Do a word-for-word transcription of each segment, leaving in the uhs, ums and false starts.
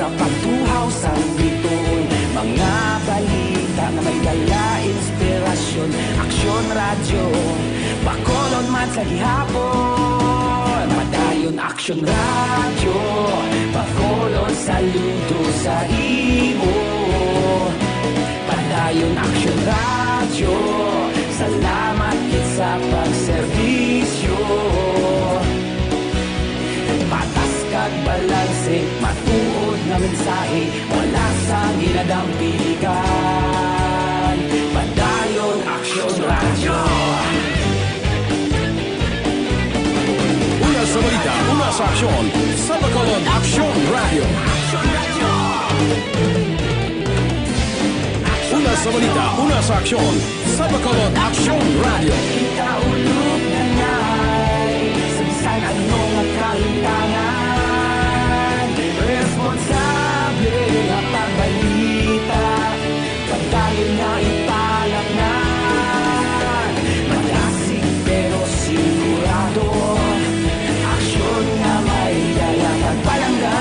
Sa pagtuhaw sang bituon, mga balita nga may dala inspirasyon. Aksyon Radyo, Bacolod man sa gihapon. Padayon Aksyon Radyo, Bacolod saludo sa imo. Padayon Aksyon Radyo, salamat gid sa pagserbisyo. Patas kag balanse, matuod nga mensahe, wala sang ginadampingan. Padayon Aksyon Radyo. Una sa balita, una sa aksyon, sa Bacolod Aksyon Radyo. Una sa balita, una sa aksyon, sa Bacolod Aksyon Radyo. Kita ulog na ngay, sa bisan ano nga kalimtangan, responsable nga pagbalita, pagdayon nga ipalangnan, madasig pero sigurado, aksyon nga may dala pagpalangga.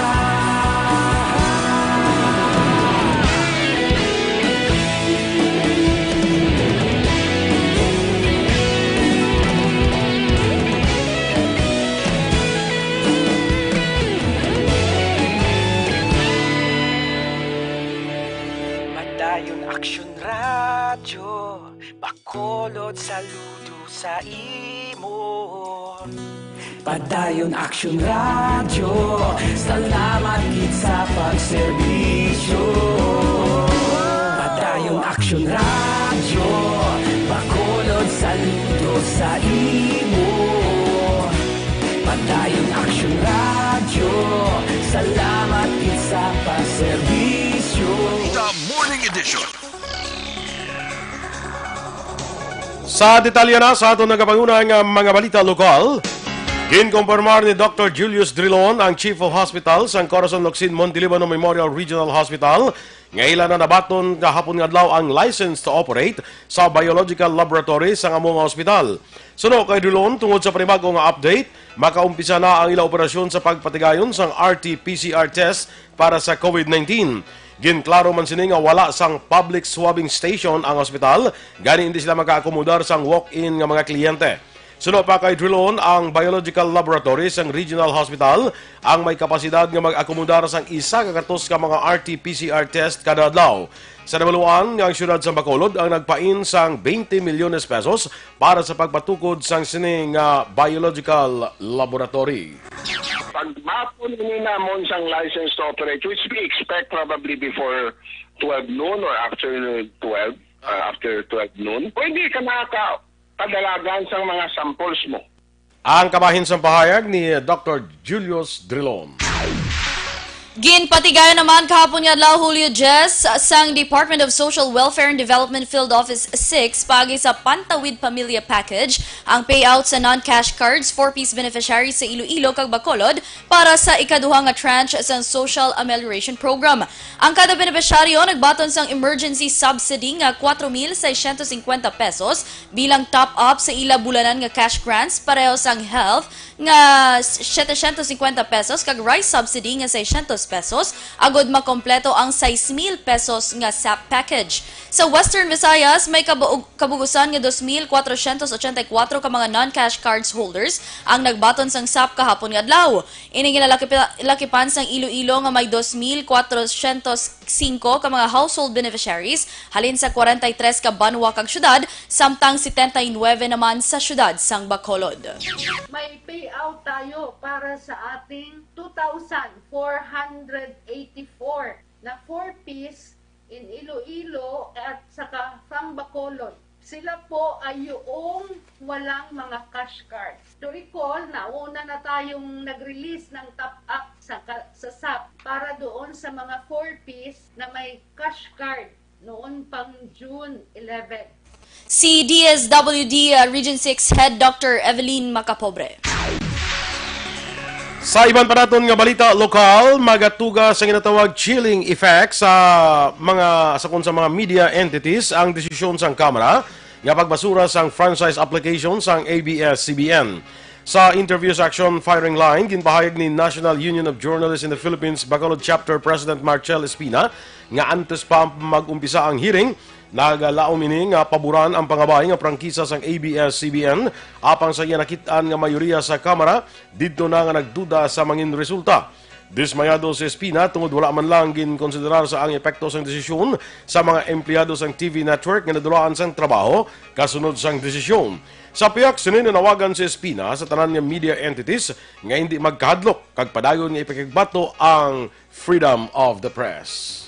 Padayon Aksyon Radyo, Bacolod saludo sa imo. Padayon Aksyon Radyo, salamat gid sa pagserbisyo. Padayon Aksyon Radyo, Bacolod saludo sa imo. Padayon Aksyon Radyo, salamat gid sa pagserbisyo. The Morning Edition. Sa detalye na sa aton nagapanguna nga mga balita lokal, ginkumpirmar ni Doctor Julius Drilon, ang Chief of Hospital sang Corazon Locsin Montelibano Memorial Regional Hospital, nga ila na nabaton kahapon nga adlaw ang license to operate sa biological laboratory sang amo nga ospital. Suno kay Drilon, tungod sa panibag-o nga update, makaumpisa na ang ila operasyon sa pagpatigayon sang R T P C R test para sa COVID nineteen. Ginklaro man sini nga wala sang public swabbing station ang ospital, gani hindi sila makaakomodar sang walk-in nga mga kliyente. Suno pa kay Drilon, ang biological laboratory sang Regional Hospital ang may kapasidad nga mag-akomodar sang isa ka gatos ka mga R T P C R test kada adlaw. Sa nabaluan nga ang siyudad sa Bacolod ang nagpain sang twenty milyones pesos para sa pagpatukod sang sini nga biological laboratory. Pagbaton ini namon sang license to operate, which we expect probably before twelve noon or after twelve, uh, after twelve noon, pwede ka nakaka-, padalagan sang mga samples mo. Ang kabahin sang pahayag ni Doctor Julius Drilon. Ginpatigayon naman kahapon nga adlaw, Hulyo diyes, sang Department of Social Welfare and Development Field Office six paagi sa Pantawid Pamilya Package ang payout sa non-cash cards for P S beneficiaries sa Iloilo kag Bacolod para sa ikaduha nga tranche sang Social Amelioration Program. Ang kada benepisyaryo nagbaton sang emergency subsidy nga kuwatro mil seiscientos cincuenta pesos bilang top-up sa ila bulanan nga cash grants, pareho sang health nga setecientos cincuenta pesos kag rice subsidy nga seiscientos pesos, agod makompleto ang sais mil pesos nga SAP package. Sa Western Visayas, may kabu-, kabugusan nga dos mil kwatrocientos ochenta y cuatro ka mga non-cash cards holders ang nagbaton sang SAP kahapon nga adlaw. Ini ginalakipa-, lakipan sang Iloilo nga may dos mil kwatrocientos singko ka mga household beneficiaries halin sa kwarenta y tres ka banwa kag syudad, samtang setenta y nuebe naman sa syudad sang Bacolod. May payout tayo para sa ating two thousand four hundred eighty-four na four Ps in Iloilo at saka sang Bacolod. Sila po ay yung walang mga cash cards. To recall, nauna na tayong nag-release ng top up sa, ka- sa SAP para doon sa mga four Ps na may cash card noon pang June eleven. Si D S W D, uh, Region six Head Doctor Evelyn Macapobre. Sa iban pa naton nga balita lokal, magatuga sa ginatawag chilling effect sa mga, sa kun sa mga media entities ang desisyon sang Kamara nga pagbasura sang franchise application sang A B S C B N. Sa interview sa Action Firing Line, ginpahayag ni National Union of Journalists in the Philippines Bacolod Chapter President Marcel Espina nga antes pa mag-umpisa ang hearing, nagalaom ini nga paboran ang pangabay nga prangkisa sang A B S C B N, apang sa iya nakit-an nga mayoriya sa Kamara didto na nga nagduda sa mangin resulta. Dismayado si Espina tungod wala man lang ginkonsiderar sa ang epekto sang desisyon sa mga empleyado sang T V network nga nadulaan sang trabaho kasunod sang desisyon. Sa pihak sini, nanawagan si Espina sa tanan nga media entities nga hindi magkahadlok kag padayon nga ipakigbato ang freedom of the press.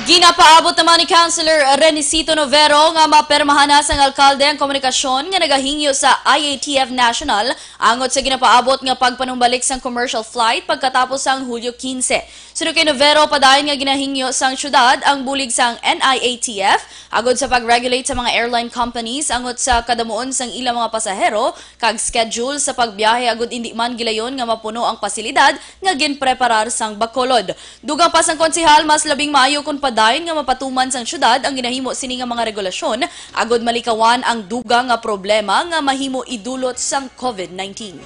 Ginapaabot naman ni Councilor Renisito Novero nga mapermahan na sang alkalde ang komunikasyon nga nagahingyo sa I A T F National angot sa ginapaabot nga pagpanumbalik sang commercial flight pagkatapos sang Hulyo quince. Suno kay Novero, padayon nga ginahingyo sang syudad ang bulig sang N I A T F agod sa pag-regulate sa mga airline companies angot sa kadamuon sang ilang mga pasahero kag schedule sa pagbiyahe agud indi man gilayon nga mapuno ang pasilidad nga ginpreparar sang Bacolod. Dugang pa sang konsehal, mas labing maayo kon padayon nga mapatuman sang syudad ang ginahimo sini nga mga regulasyon agud malikawan ang dugang nga problema nga mahimo idulot sang covid nineteen.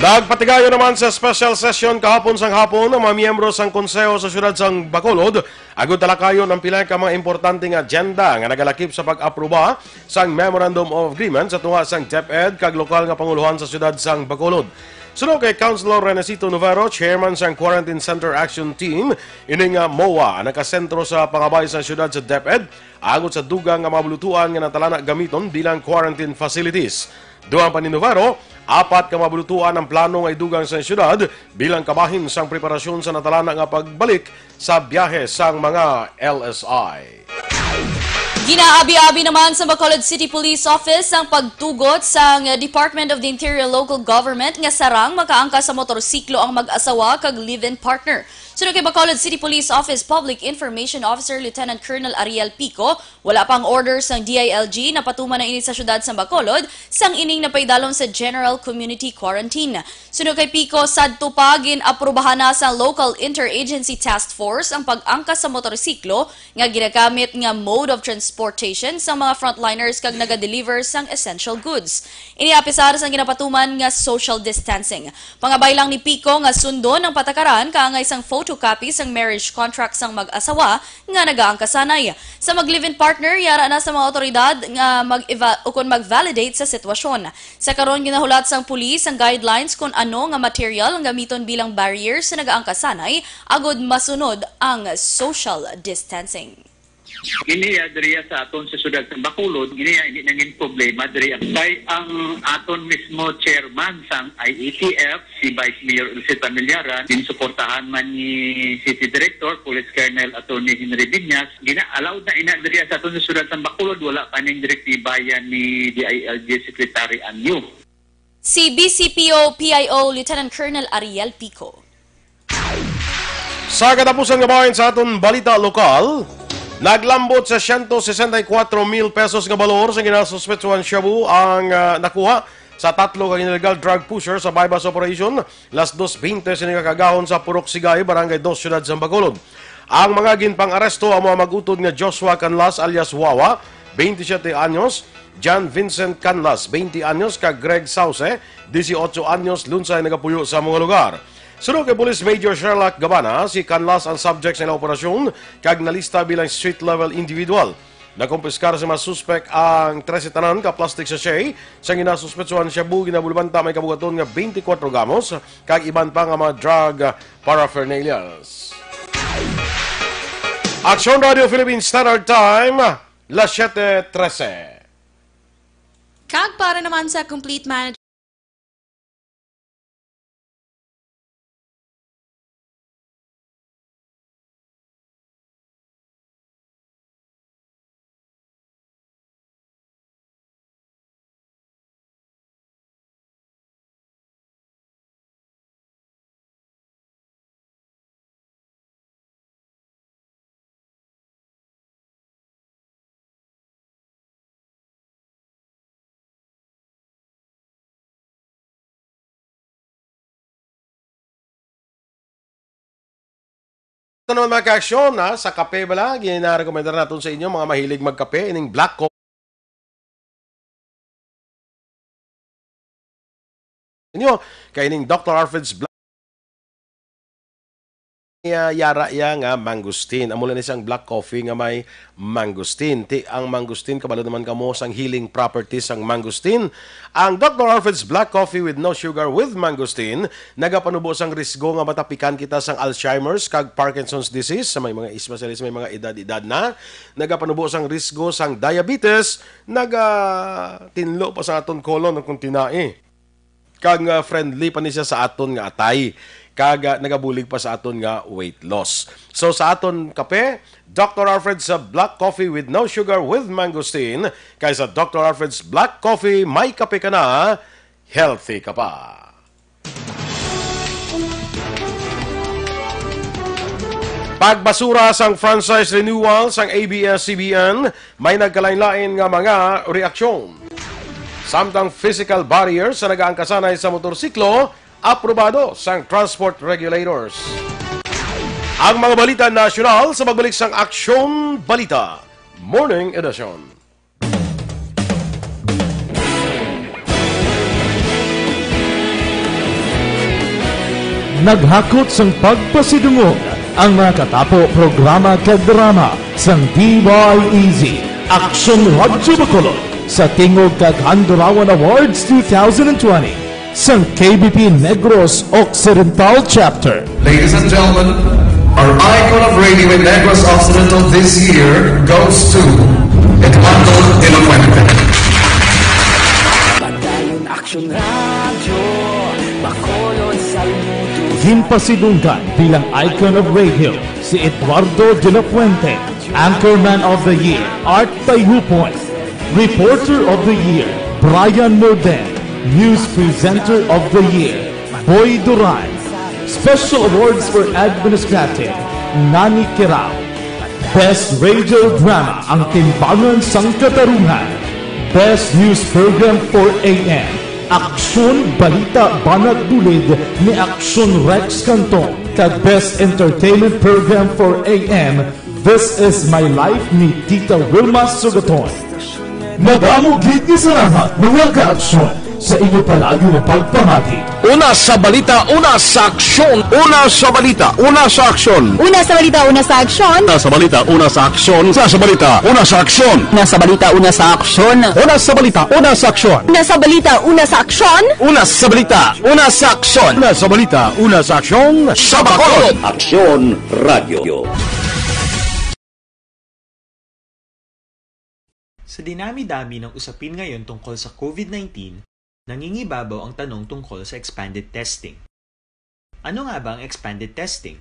Nagpatigayon naman sa special session kahapon sang hapon ang mga miyembro sang Konseho sa Siyudad sang Bacolod agud talakayon ang pila ka mga importante nga agenda nga nagalakip sa pag-aproba sang Memorandum of Agreement sa tunga sang DepEd kag lokal nga panguluhan sa siyudad sang Bacolod. Suno kay Councilor Renesito Novero, chairman sang Quarantine Center Action Team, ini nga MOA ang nakasentro sa pangabay sa siyudad sa DepEd angot sa dugang nga mga bulutuan nga natalana gamiton bilang quarantine facilities. Dugang pa ni Novero, apat ka mga bulutuan ang plano nga idugang sa siyudad bilang kabahin sang preparasyon sa natalana nga pagbalik sa biyahe sang mga L S I. Ginaabi-abi naman sa Bacolod City Police Office ang pagtugot sang Department of the Interior Local Government nga sarang makaangkas sa motorsiklo ang mag-asawa kag live-in partner. Suno kay Bacolod City Police Office Public Information Officer Lieutenant Colonel Ariel Pico, wala pa ang order sang D I L G, napatuman na ini sa siyudad sang Bacolod, sang ining napaidalom sa General Community Quarantine. Suno kay Pico, sadto pa gin-aprubahan na sa Local Interagency Task Force ang pag-angkas sa motorsiklo nga ginagamit nga mode of transportation sang mga frontliners kag naga-deliver sang essential goods. Ini apisar sang ginapatuman nga social distancing. Pangabay lang ni Pico nga sundon ang patakaran kaangay sang photocopy sang marriage contract sang mag-asawa nga nagaangkasanay. Sa mag-live-in partner, yara na sa mga awtoridad nga mag-eva-, ukon mag-validate sa sitwasyon. Sa karon, ginahulat sang pulis ang guidelines kon ano nga material ang gamiton bilang barrier sa nagaangkasanay agud masunod ang social distancing. Ini, ah, diriya sa aton sa siyudad sa Bacolod, ini, ah, hindi nangin problema diri. Kay ang aton mismo chairman sang I A T F, si Vice Mayor Elsie Familiaran, ginsuportahan man ni City Director, Police Colonel Attorney Henry Viñas, gina-allowed na ina diriya sa aton sa siyudad sa Bacolod, wala pa ning direktiba yan ni D I L G Secretary Anyo. Si B C P O P I O Lieutenant Colonel Ariel Pico. Sa katapusan nga bahin sa aton balita lokal, naglambot sa siyento sesenta y kuwatro mil pesos nga balor sa ginasuspetsuhan shabu ang, ah, nakuha sa tatlo ka illegal drug pusher sa buy-bust operation, las dos bente sini nga kaagahon sa Purok Sigay, Barangay Dos, Siyudad sa Bacolod. Ang mga ginpang-aresto amo ang mag-utod nga Joshua Canlas alias Wawa, twenty-seven anyos, John Vincent Canlas, twenty anyos, kag Greg Sauce, dieciocho anyos, lunsay nagapuyo sa mga lugar. Suno kay Police Major Sherlock Gabana, si Canlas ang subject sa ilang operasyon kag nalista bilang street-level individual. Nakumpiskar sa mga suspek ang trese tanan ka plastic sachet sa ginasuspetsuhan shabu, ginabulbanta may kabugaton nga twenty-four gramos kag iban pa nga mga drug paraphernalias. Aksyon Radio Philippine Standard Time, las siete trese. Kag para naman sa complete management, Ito naman, mga kaaksyon, ha, sa kape bala, ginarekomendar naton sa inyo, mga mahilig magkape, ining black coffee. nyo. Kay ning Doctor Alfred's Black, iya, yara iya nga mangosteen. Amo lang ni siyang black coffee nga may mangosteen. Ti, ang mangosteen, kabalo naman kamo sang healing properties sang mangosteen. Ang Doctor Alfred's Black Coffee with no sugar with mangosteen, nagapanubo sang risgo nga matapikan kita sang Alzheimer's kag Parkinson's disease sa may mga, especially sa may mga edad-edad na. Nagapanubo sang risgo sang diabetes, nagatinlo pa sa aton colon kung tinai. Kag, ah, friendly pa ni siya sa aton nga atay. Kag, ah, nagabulig pa sa aton nga weight loss. So, sa aton kape, Doctor Alfred's Black Coffee with no sugar with mangosteen. Kay sa Doctor Alfred's Black Coffee, may kape ka na, healthy ka pa. Pagbasura sang franchise renewal sang A B S C B N, may nagkalain-lain nga mga reaksyon. Samtang physical barriers sa nagaangkasanay sa motorsiklo, aprobado sang transport regulators. Ang mga balita nasyonal sa pagbalik sang Aksyon Balita Morning Edition. Naghakot sang pagpasidungog ang mga katapo, programa kag drama sang D Y E Z, Aksyon Radyo Bacolod, sa Tingog kag Handurawan Awards two thousand twenty sang K B P Negros Occidental Chapter. Ladies and gentlemen, our icon of radio in Negros Occidental this year goes to Eduardo de la Fuente. Padayon Aksyon Radyo, Bacolod, Salmuto. Ginpasidunggan bilang icon of radio si Eduardo de la Fuente, Anchorman of the Year, Art Tayupoy, Reporter of the Year, Brian Morden, News Presenter of the Year, Boy Duran, Special Awards for Administrative, Nani Kirao, Best Radio Drama, Ang Timbangan sang Katarungan, Best News Program four A M, Aksyon Balita Banat Bulid ni Aksyon Rex Canton, kag Best Entertainment Program four A M, This Is My Life ni Tita Wilma Sugaton. Madamo gid nga salamat, mga ka-aksyon, sa inyo palagi nga pagpamati. Una sa balita, una sa aksyon. Una sa balita, una sa aksyon. Una sa balita, una sa aksyon. Una sa balita, una sa aksyon. Una sa balita, una sa aksyon. Una sa balita, una sa aksyon. Una sa balita, una sa aksyon. Una sa balita, una sa aksyon. Una sa balita, una sa aksyon. Una sa balita, una sa aksyon. Sa Bacolod. Aksyon Radyo. Sa dinami-dami ng usapin ngayon tungkol sa COVID nineteen, nangingibabaw ang tanong tungkol sa expanded testing. Ano nga ba ang expanded testing?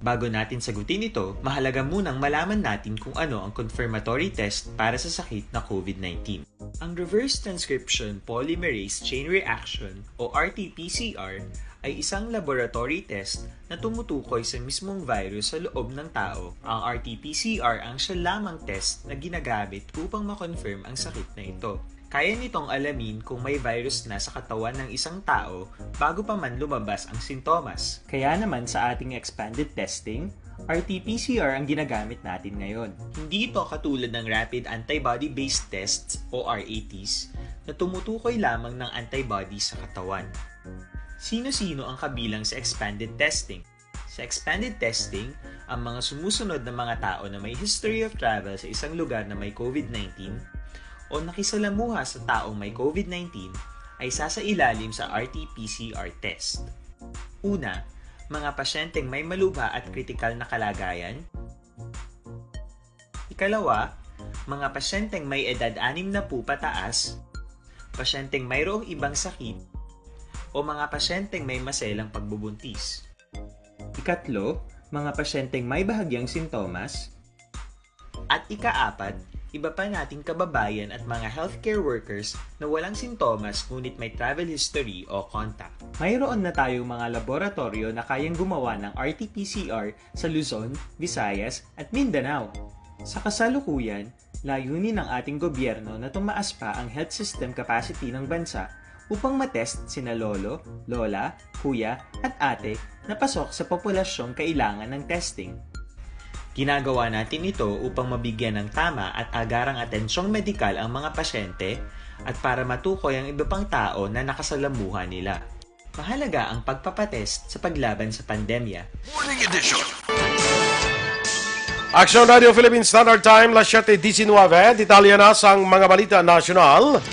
Bago natin sagutin ito, mahalaga munang malaman natin kung ano ang confirmatory test para sa sakit na COVID nineteen. Ang reverse transcription polymerase chain reaction o R T P C R ay isang laboratory test na tumutukoy sa mismong virus sa loob ng tao. Ang R T P C R ang siya lamang test na ginagamit upang ma-confirm ang sakit na ito. Kaya nitong alamin kung may virus na sa katawan ng isang tao bago pa man lumabas ang sintomas. Kaya naman sa ating expanded testing, R T P C R ang ginagamit natin ngayon. Hindi ito katulad ng rapid antibody-based tests o R A Ts na tumutukoy lamang ng antibody sa katawan. Sino-sino ang kabilang sa expanded testing? Sa expanded testing, ang mga sumusunod na mga tao na may history of travel sa isang lugar na may COVID nineteen o nakisalamuha sa taong may COVID nineteen ay sasailalim sa R T P C R test. Una, mga pasyenteng may malubha at kritikal na kalagayan. Ikalawa, mga pasyenteng may edad anim na pupataas, pasyenteng mayroong ibang sakit, o mga pasyenteng may maselang pagbubuntis. Ikatlo, mga pasyenteng may bahagyang sintomas. At ikaapat, iba pa nating kababayan at mga healthcare workers na walang sintomas ngunit may travel history o contact. Mayroon na tayong mga laboratoryo na kayang gumawa ng R T P C R sa Luzon, Visayas, at Mindanao. Sa kasalukuyan, layunin ng ating gobyerno na tumaas pa ang health system capacity ng bansa upang matest sina lolo, lola, kuya, at ate na pasok sa populasyong kailangan ng testing. Ginagawa natin ito upang mabigyan ng tama at agarang atensyong medikal ang mga pasyente at para matukoy ang iba pang tao na nakasalamuha nila. Mahalaga ang pagpapatest sa paglaban sa pandemya. Morning Edition. Aksyon Radio Philippine Standard Time, las siete diecinueve. Detalye na sang mga balita nasyonal.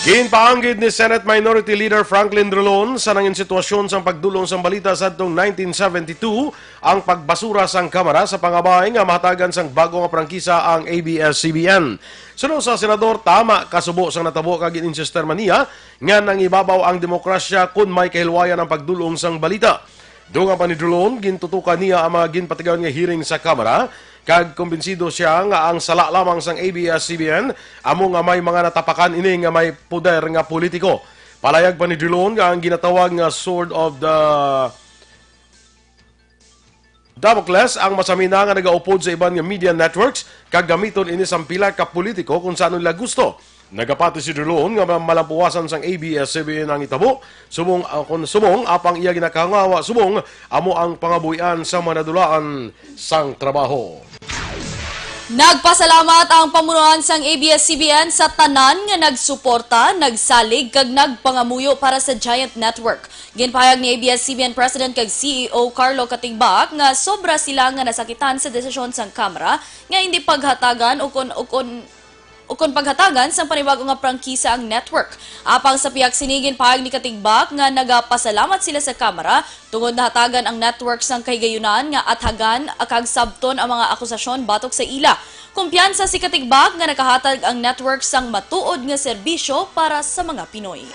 Ginpaanggid ni Senate Minority Leader Franklin Drilon sa nangin sitwasyon sang pagdulong sang balita sa atong nineteen seventy-two ang pagbasura sang Kamara sa pangabay nga mahatagan sang bago nga prangkisa ang A B S C B N. Suno sa Senador, tama kasubo sang natabo kag gin-insister man niya nga nangibabaw ang demokrasya kon may kahilwayan ang pagdulong sang balita. Dungan pa ni Drilon, gintutukan niya ang mga ginpatigayon nga hearing sa Kamara, kag kumbinsido siya nga ang sala lamang sang A B S C B N amo nga may mga natapakan ini nga may poder nga politiko. Palayag pa ni Drilon nga ang ginatawag nga Sword of the Damocles ang masamina nga nagaupod sa iban nga media networks kag gamiton ini sang pila ka politiko kung sa ano nila gusto. Nagapati si Drilon nga ma-, malampuwasan sang A B S C B N ang itabo, subong, ah, kon subong, apang iya ginakahangawa subong amo ang pangabuhian sa mga nadulaan sang trabaho. Nagpasalamat ang pamunuan sang A B S C B N sa tanan nga nagsuporta, nagsalig, kag nagpangamuyo para sa Giant Network. Ginpahayag ni A B S C B N President kag C E O Carlo Katigbak nga sobra sila nga nasakitan sa desisyon sang Kamara nga hindi paghatagan o kon, o kon, o kon paghatagan sang panibago nga prangkisa ang network. Apang sa pihak sini, ginpahayag ni Katigbak nga nagapasalamat sila sa Kamara tungod nahatagan ang network sang kahigayunan nga athagan kag sabton ang mga akusasyon batok sa ila. Kumpiyansa si Katigbak nga nakahatag ang network sang matuod nga serbisyo para sa mga Pinoy.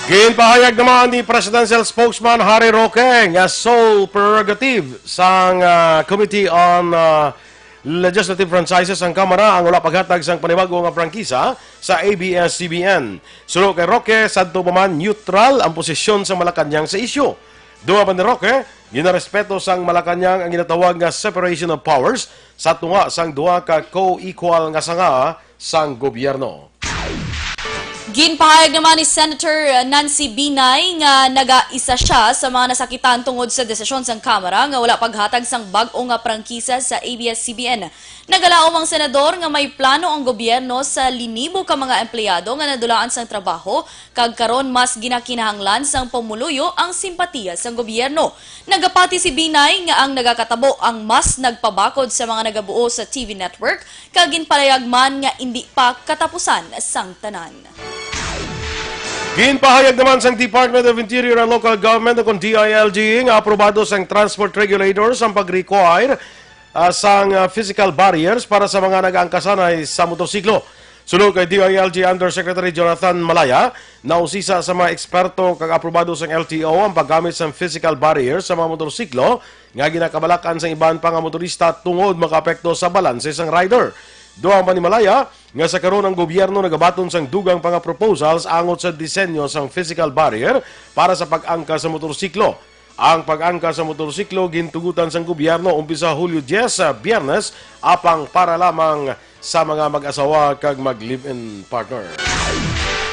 Ginpahayag naman ni Presidential Spokesman Harry Roque nga sole prerogative sang, ah, Committee on, ah, Legislative Franchises ang Kamara ang wala paghatag sang panibago nga prangkisa sa A B S C B N. Suno kay Roque, sadto pa man neutral ang posisyon sa Malacañang sa isyu. Duha pa ni Roque, ginarespeto sang Malacañang ang ginatawag nga separation of powers sa tunga sang duha ka co-equal nga sanga sang gobyerno. Ginpahayag naman ni Senator Nancy Binay nga nagaisa siya sa mga nasakitan tungod sa desisyon sang Kamara nga wala paghatag sang bag-o nga prangkisa sa A B S C B N. Nagalaom ang senador nga may plano ang gobyerno sa linibo ka mga empleyado nga nadulaan sang trabaho kag karon mas ginakinahanglan sang pumuluyo ang simpatiya sang gobyerno. Nagapati si Binay nga ang nagakatabo ang mas nagpabakod sa mga nagabuo sa T V network kag ginpalayag man nga indi pa katapusan sang tanan. Ginpahayag naman sang Department of Interior and Local Government o kon D I L G nga aprobado sang transport regulators ang pag-require, ah, sang, ah, physical barriers para sa mga nagaangkasanay sa motorsiklo. Suno kay D I L G Undersecretary Jonathan Malaya, nausisa sa mga eksperto kag aprobado sang L T O ang paggamit sang physical barriers sa mga motorsiklo nga ginakabalakan sang iban pa nga motorista tungod makaapekto sa balanse sang rider. Dugang pa ni Malaya nga sa karon ang gobyerno nagabaton sang dugang pa nga proposals angot sa disenyo sang physical barrier para sa pag-angkas sa motorsiklo. Ang pag-angkas sa motorsiklo gintugutan sang gobyerno umpisa Hulyo diyes, sa Biyernes, apang para lamang sa mga mag-asawa kag mag-live-in partner.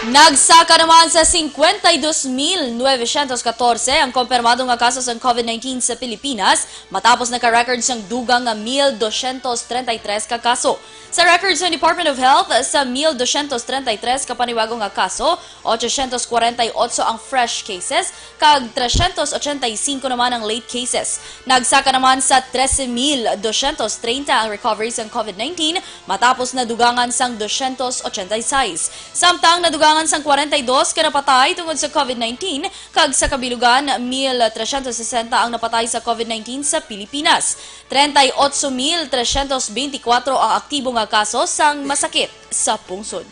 Nagsaka naman sa cincuenta y dos mil novecientos catorce ang kompirmado nga kaso sang COVID nineteen sa Pilipinas, matapos naka-record sang dugang nga mil doscientos treinta y tres ka kaso. Sa record sang Department of Health, sa mil doscientos treinta y tres ka panibago nga kaso, ochocientos cuarenta y ocho ang fresh cases, kag trescientos ochenta y cinco naman ang late cases. Nagsaka naman sa trese mil doscientos treinta ang recovery sang COVID nineteen, matapos nadugangan sang doscientos ochenta y seis. Samtang nadugangan sang kwarenta y dos ka napatay tungod sa COVID nineteen, kag sa kabilugan, mil trescientos sesenta ang napatay sa COVID nineteen sa Pilipinas. Treinta y ocho mil trescientos veinticuatro ang aktibo nga kaso sang masakit sa pungsod.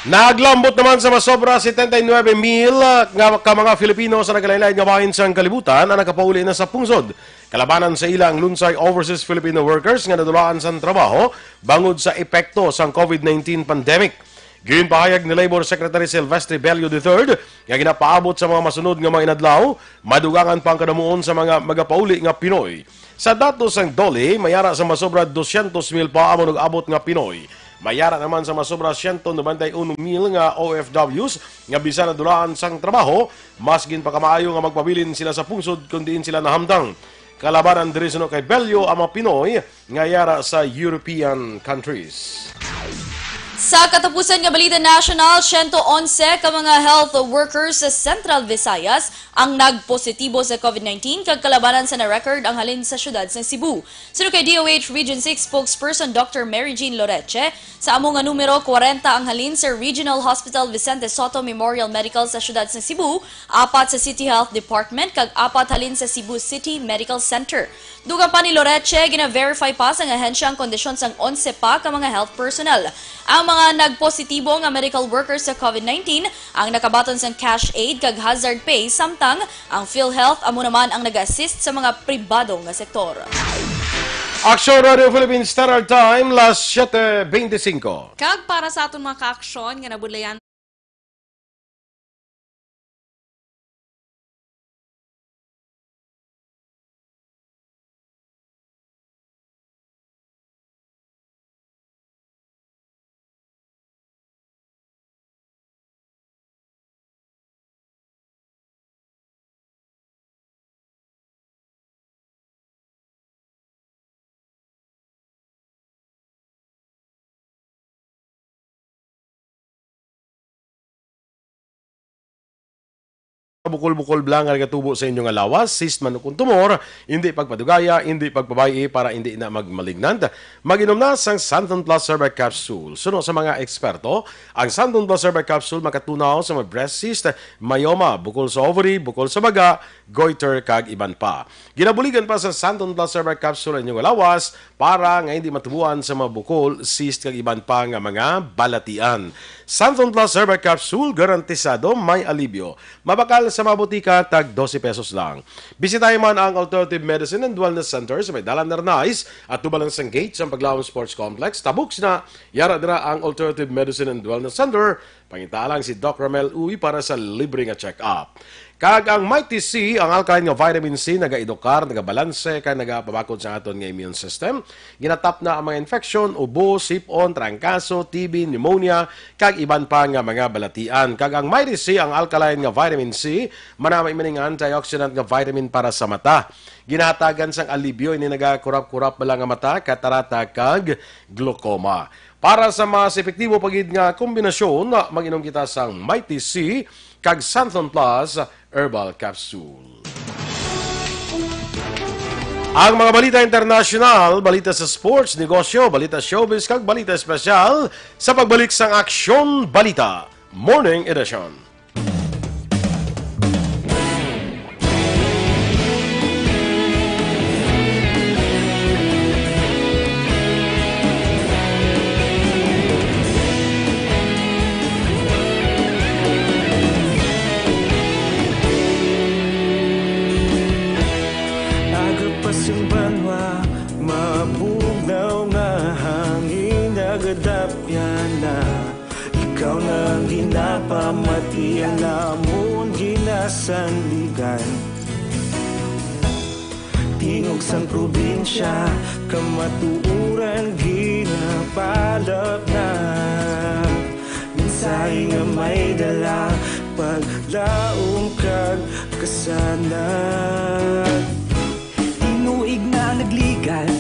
Naglambot naman sa masobra setenta y nuebe mil nga ka mga Filipino sa nagalain-lain nga bahin sang kalibutan ang nakapauli na sa pungsod. Kalabanan sa ila ang lunsay overseas Filipino workers nga nadulaan sang trabaho bangod sa epekto sang COVID nineteen pandemic. Ginpahayag ni Labor Secretary Silvestre Bello the third nga ginapaabot sa mga masunod nga mga inadlaw, madugangan pa ang kadamuon sa mga magapauli nga Pinoy. Sa datos sang DOLE, may ara sa masobra doscientos mil pa ang nag-abot nga Pinoy. May ara naman sa masobra siyento nobenta y uno mil nga O F Ws nga bisan nadulaan sang trabaho, mas ginpakamaayo nga magpabilin sila sa pungsod kon diin sila nahamtang. Kalabanan diri suno kay Bello ang mga Pinoy nga yara sa European countries. Sa katapusan nga balita nasyonal, siyento onse ka mga health workers sa Central Visayas ang nagpositibo sa COVID nineteen, kag kalabanan sa na-record ang halin sa siyudad sa Cebu. Suno kay D O H Region six spokesperson Doctor Mary Jean Loreche, sa amo nga numero, kwarenta ang halin sa Regional Hospital Vicente Sotto Memorial Medical sa siyudad sa Cebu, apat sa City Health Department, kag apat halin sa Cebu City Medical Center. Dugang pa ni Loreche, gina-verify pa sang ahensya ang kondisyon sang onse pa ka mga health personnel. Ang mga nagpositibo nga medical workers sa COVID nineteen ang nakabaton sang cash aid kag hazard pay, samtang ang PhilHealth amo naman ang nag-assist sa mga pribado nga sektor. Aksyon Radio Philippines Standard Time, las siete veinticinco. Kag para sa aton mga kaaksyon nga nabudlayan, bukol-bukol bala nga nagatubo sa inyo nga lawas, cyst man ukon tumor, indi pagpadugaya, indi pagpabay-i para indi na mag-malignant. Mag-inom na sang Santon Plus Herbal Capsule. Suno sa mga eksperto, ang Santon Plus Herbal Capsule makatunaw sa mga breast cyst, myoma, bukol sa ovary, bukol sa baga, goiter, kag iban pa. Ginabuligan pa sa Santon Plus Herbal Capsule ang inyo nga lawas para nga hindi matubuan sa mga bukol, cyst, kag iban pa nga mga balatian. Santon Plus Herbal Capsule, garantisado may alibyo. Mabakal sa mga botika, tag dose pesos lang. Bisitahi man ang Alternative Medicine and Wellness Center sa may Dalan Arnaiz, at tubalan sang gate sang Paglaom Sports Complex. Tabok sina, yara dira ang Alternative Medicine and Wellness Center. Pangita lang si Doc Ramel Uy para sa libre nga check-up. Kag ang Mighty C, ang alkaline nga vitamin C, nagaedukar, nagabalanse, kag nagapabakod sa aton nga immune system. Ginatapna ang mga infeksyon, ubo, sip-on, trangkaso, T B, pneumonia, kag iban pa nga mga balatian. Kag ang Mighty C, ang alkaline nga vitamin C, manama ini nga antioxidant nga vitamin para sa mata. Ginahatagan sang alibyo ini nagakurap-kurap bala nga mata, katarata, kag glaucoma. Para sa mas epektibo pa gid nga kombinasyon, mag-inom kita sang Mighty C kag Santon Plus Herbal Capsule. Ang mga balita internasyonal, balita sa sports, negosyo, balita showbiz, kag balita espesyal sa pagbalik sang Aksyon Balita Morning Edition. Aga pa sing banwa, mabugnaw nga hangin nagadapyan na. Ikaw na ang ginapamati, ang amon ginasandigan. Tingog sang probinsya, kamatuoran ginapalapnag. Mensahe nga may dala, paglaom kag kasanag. Tinuig na nagligan,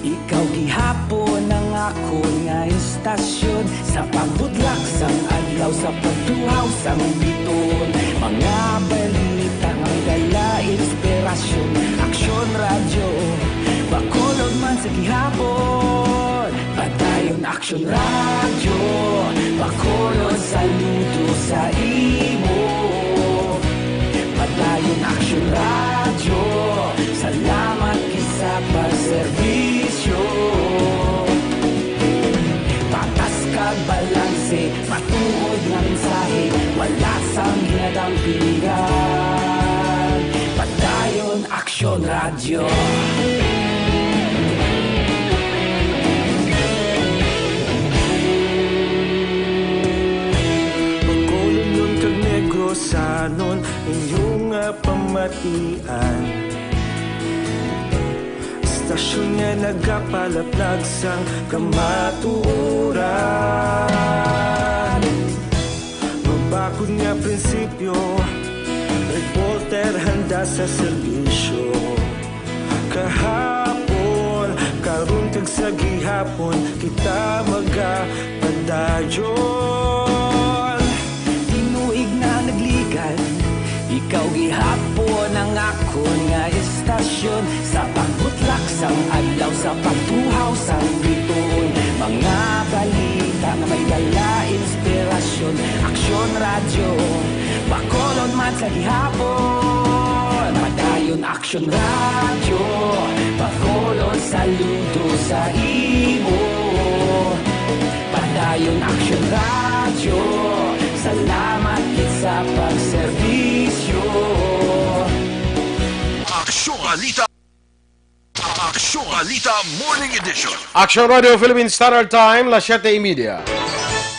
ikaw gihapon ang akon nga istasyon. Sa pagbudlak sang adlaw, sa pagtuhaw sang biton, mga balita nga dala inspirasyon. Aksyon Radyo, Bacolod man sa gihapon. Padayon Aksyon Radyo, Bacolod, saludo sa imo. Padayon Aksyon Radyo, salamat gid sa pagserbisyo. Patas kag balanse, matuod nga mensahe, wala sang ginadampingan. Padayon Aksyon Radyo. Bacolodnon kag Negrosanon, inyo nga pamatian. Istasyon nga nagapalaplag sang kamatuoran. Mabakod nga prinsipyo, reporter handa sa serbisyo. Kahapon, karon, kag sa gihapon, kita magapadala. John, tinuig na nagligad. Ikaw gihapon ang akon nga istasyon. Sa pagbutlak sang adlaw, sa pagtuhaw sang bituon, mga balita nga may dala inspirasyon. Aksyon Radyo, Bacolod man sa gihapon. Padayon Aksyon Radyo, Bacolod, saludo sa imo. Padayon Aksyon Radyo, salamat gid sa pagserbisyo. Aksyon Balita. Aksyon Balita Morning Edition. Aksyon Radio Philippine Standard Time, las siete y media.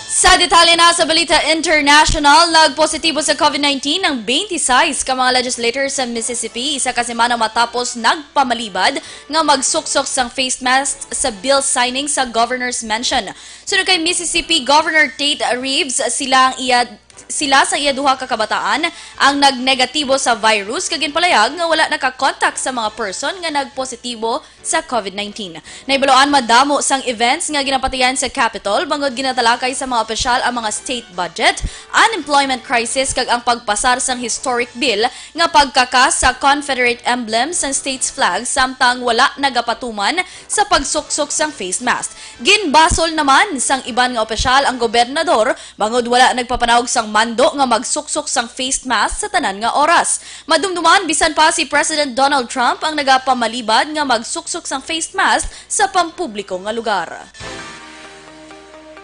Sa detalye na sa balita international, nagpositibo sa COVID nineteen ang twenty-six ka mga legislators sa Mississippi, isa ka semana matapos nagpamalibad nga magsuksok sang face mask sa bill signing sa Governor's Mansion. Suno kay Mississippi Governor Tate Reeves, sila ang iya sila sa iya duha ka kabataan ang nagnegatibo sa virus, kag ginpalayag nga wala nakakontak sa mga person nga nagpositibo sa COVID nineteen. Nahibaluan madamo sang events nga ginapatigayon sa Capitol bangod ginatalakay sa mga opisyal ang mga state budget, unemployment crisis, kag ang pagpasar sang historic bill nga pagkakas sa Confederate emblem sang state's flag, samtang wala nagapatuman sa pagsuksok sang face mask. Ginbasol naman sang iban nga opisyal ang gobernador bangod wala nagpapanaog sang mando nga magsuksok sang face mask sa tanan nga oras. Madumduman, bisan pa si President Donald Trump ang nagapamalibad nga magsuksok sang face mask sa pampubliko nga lugar.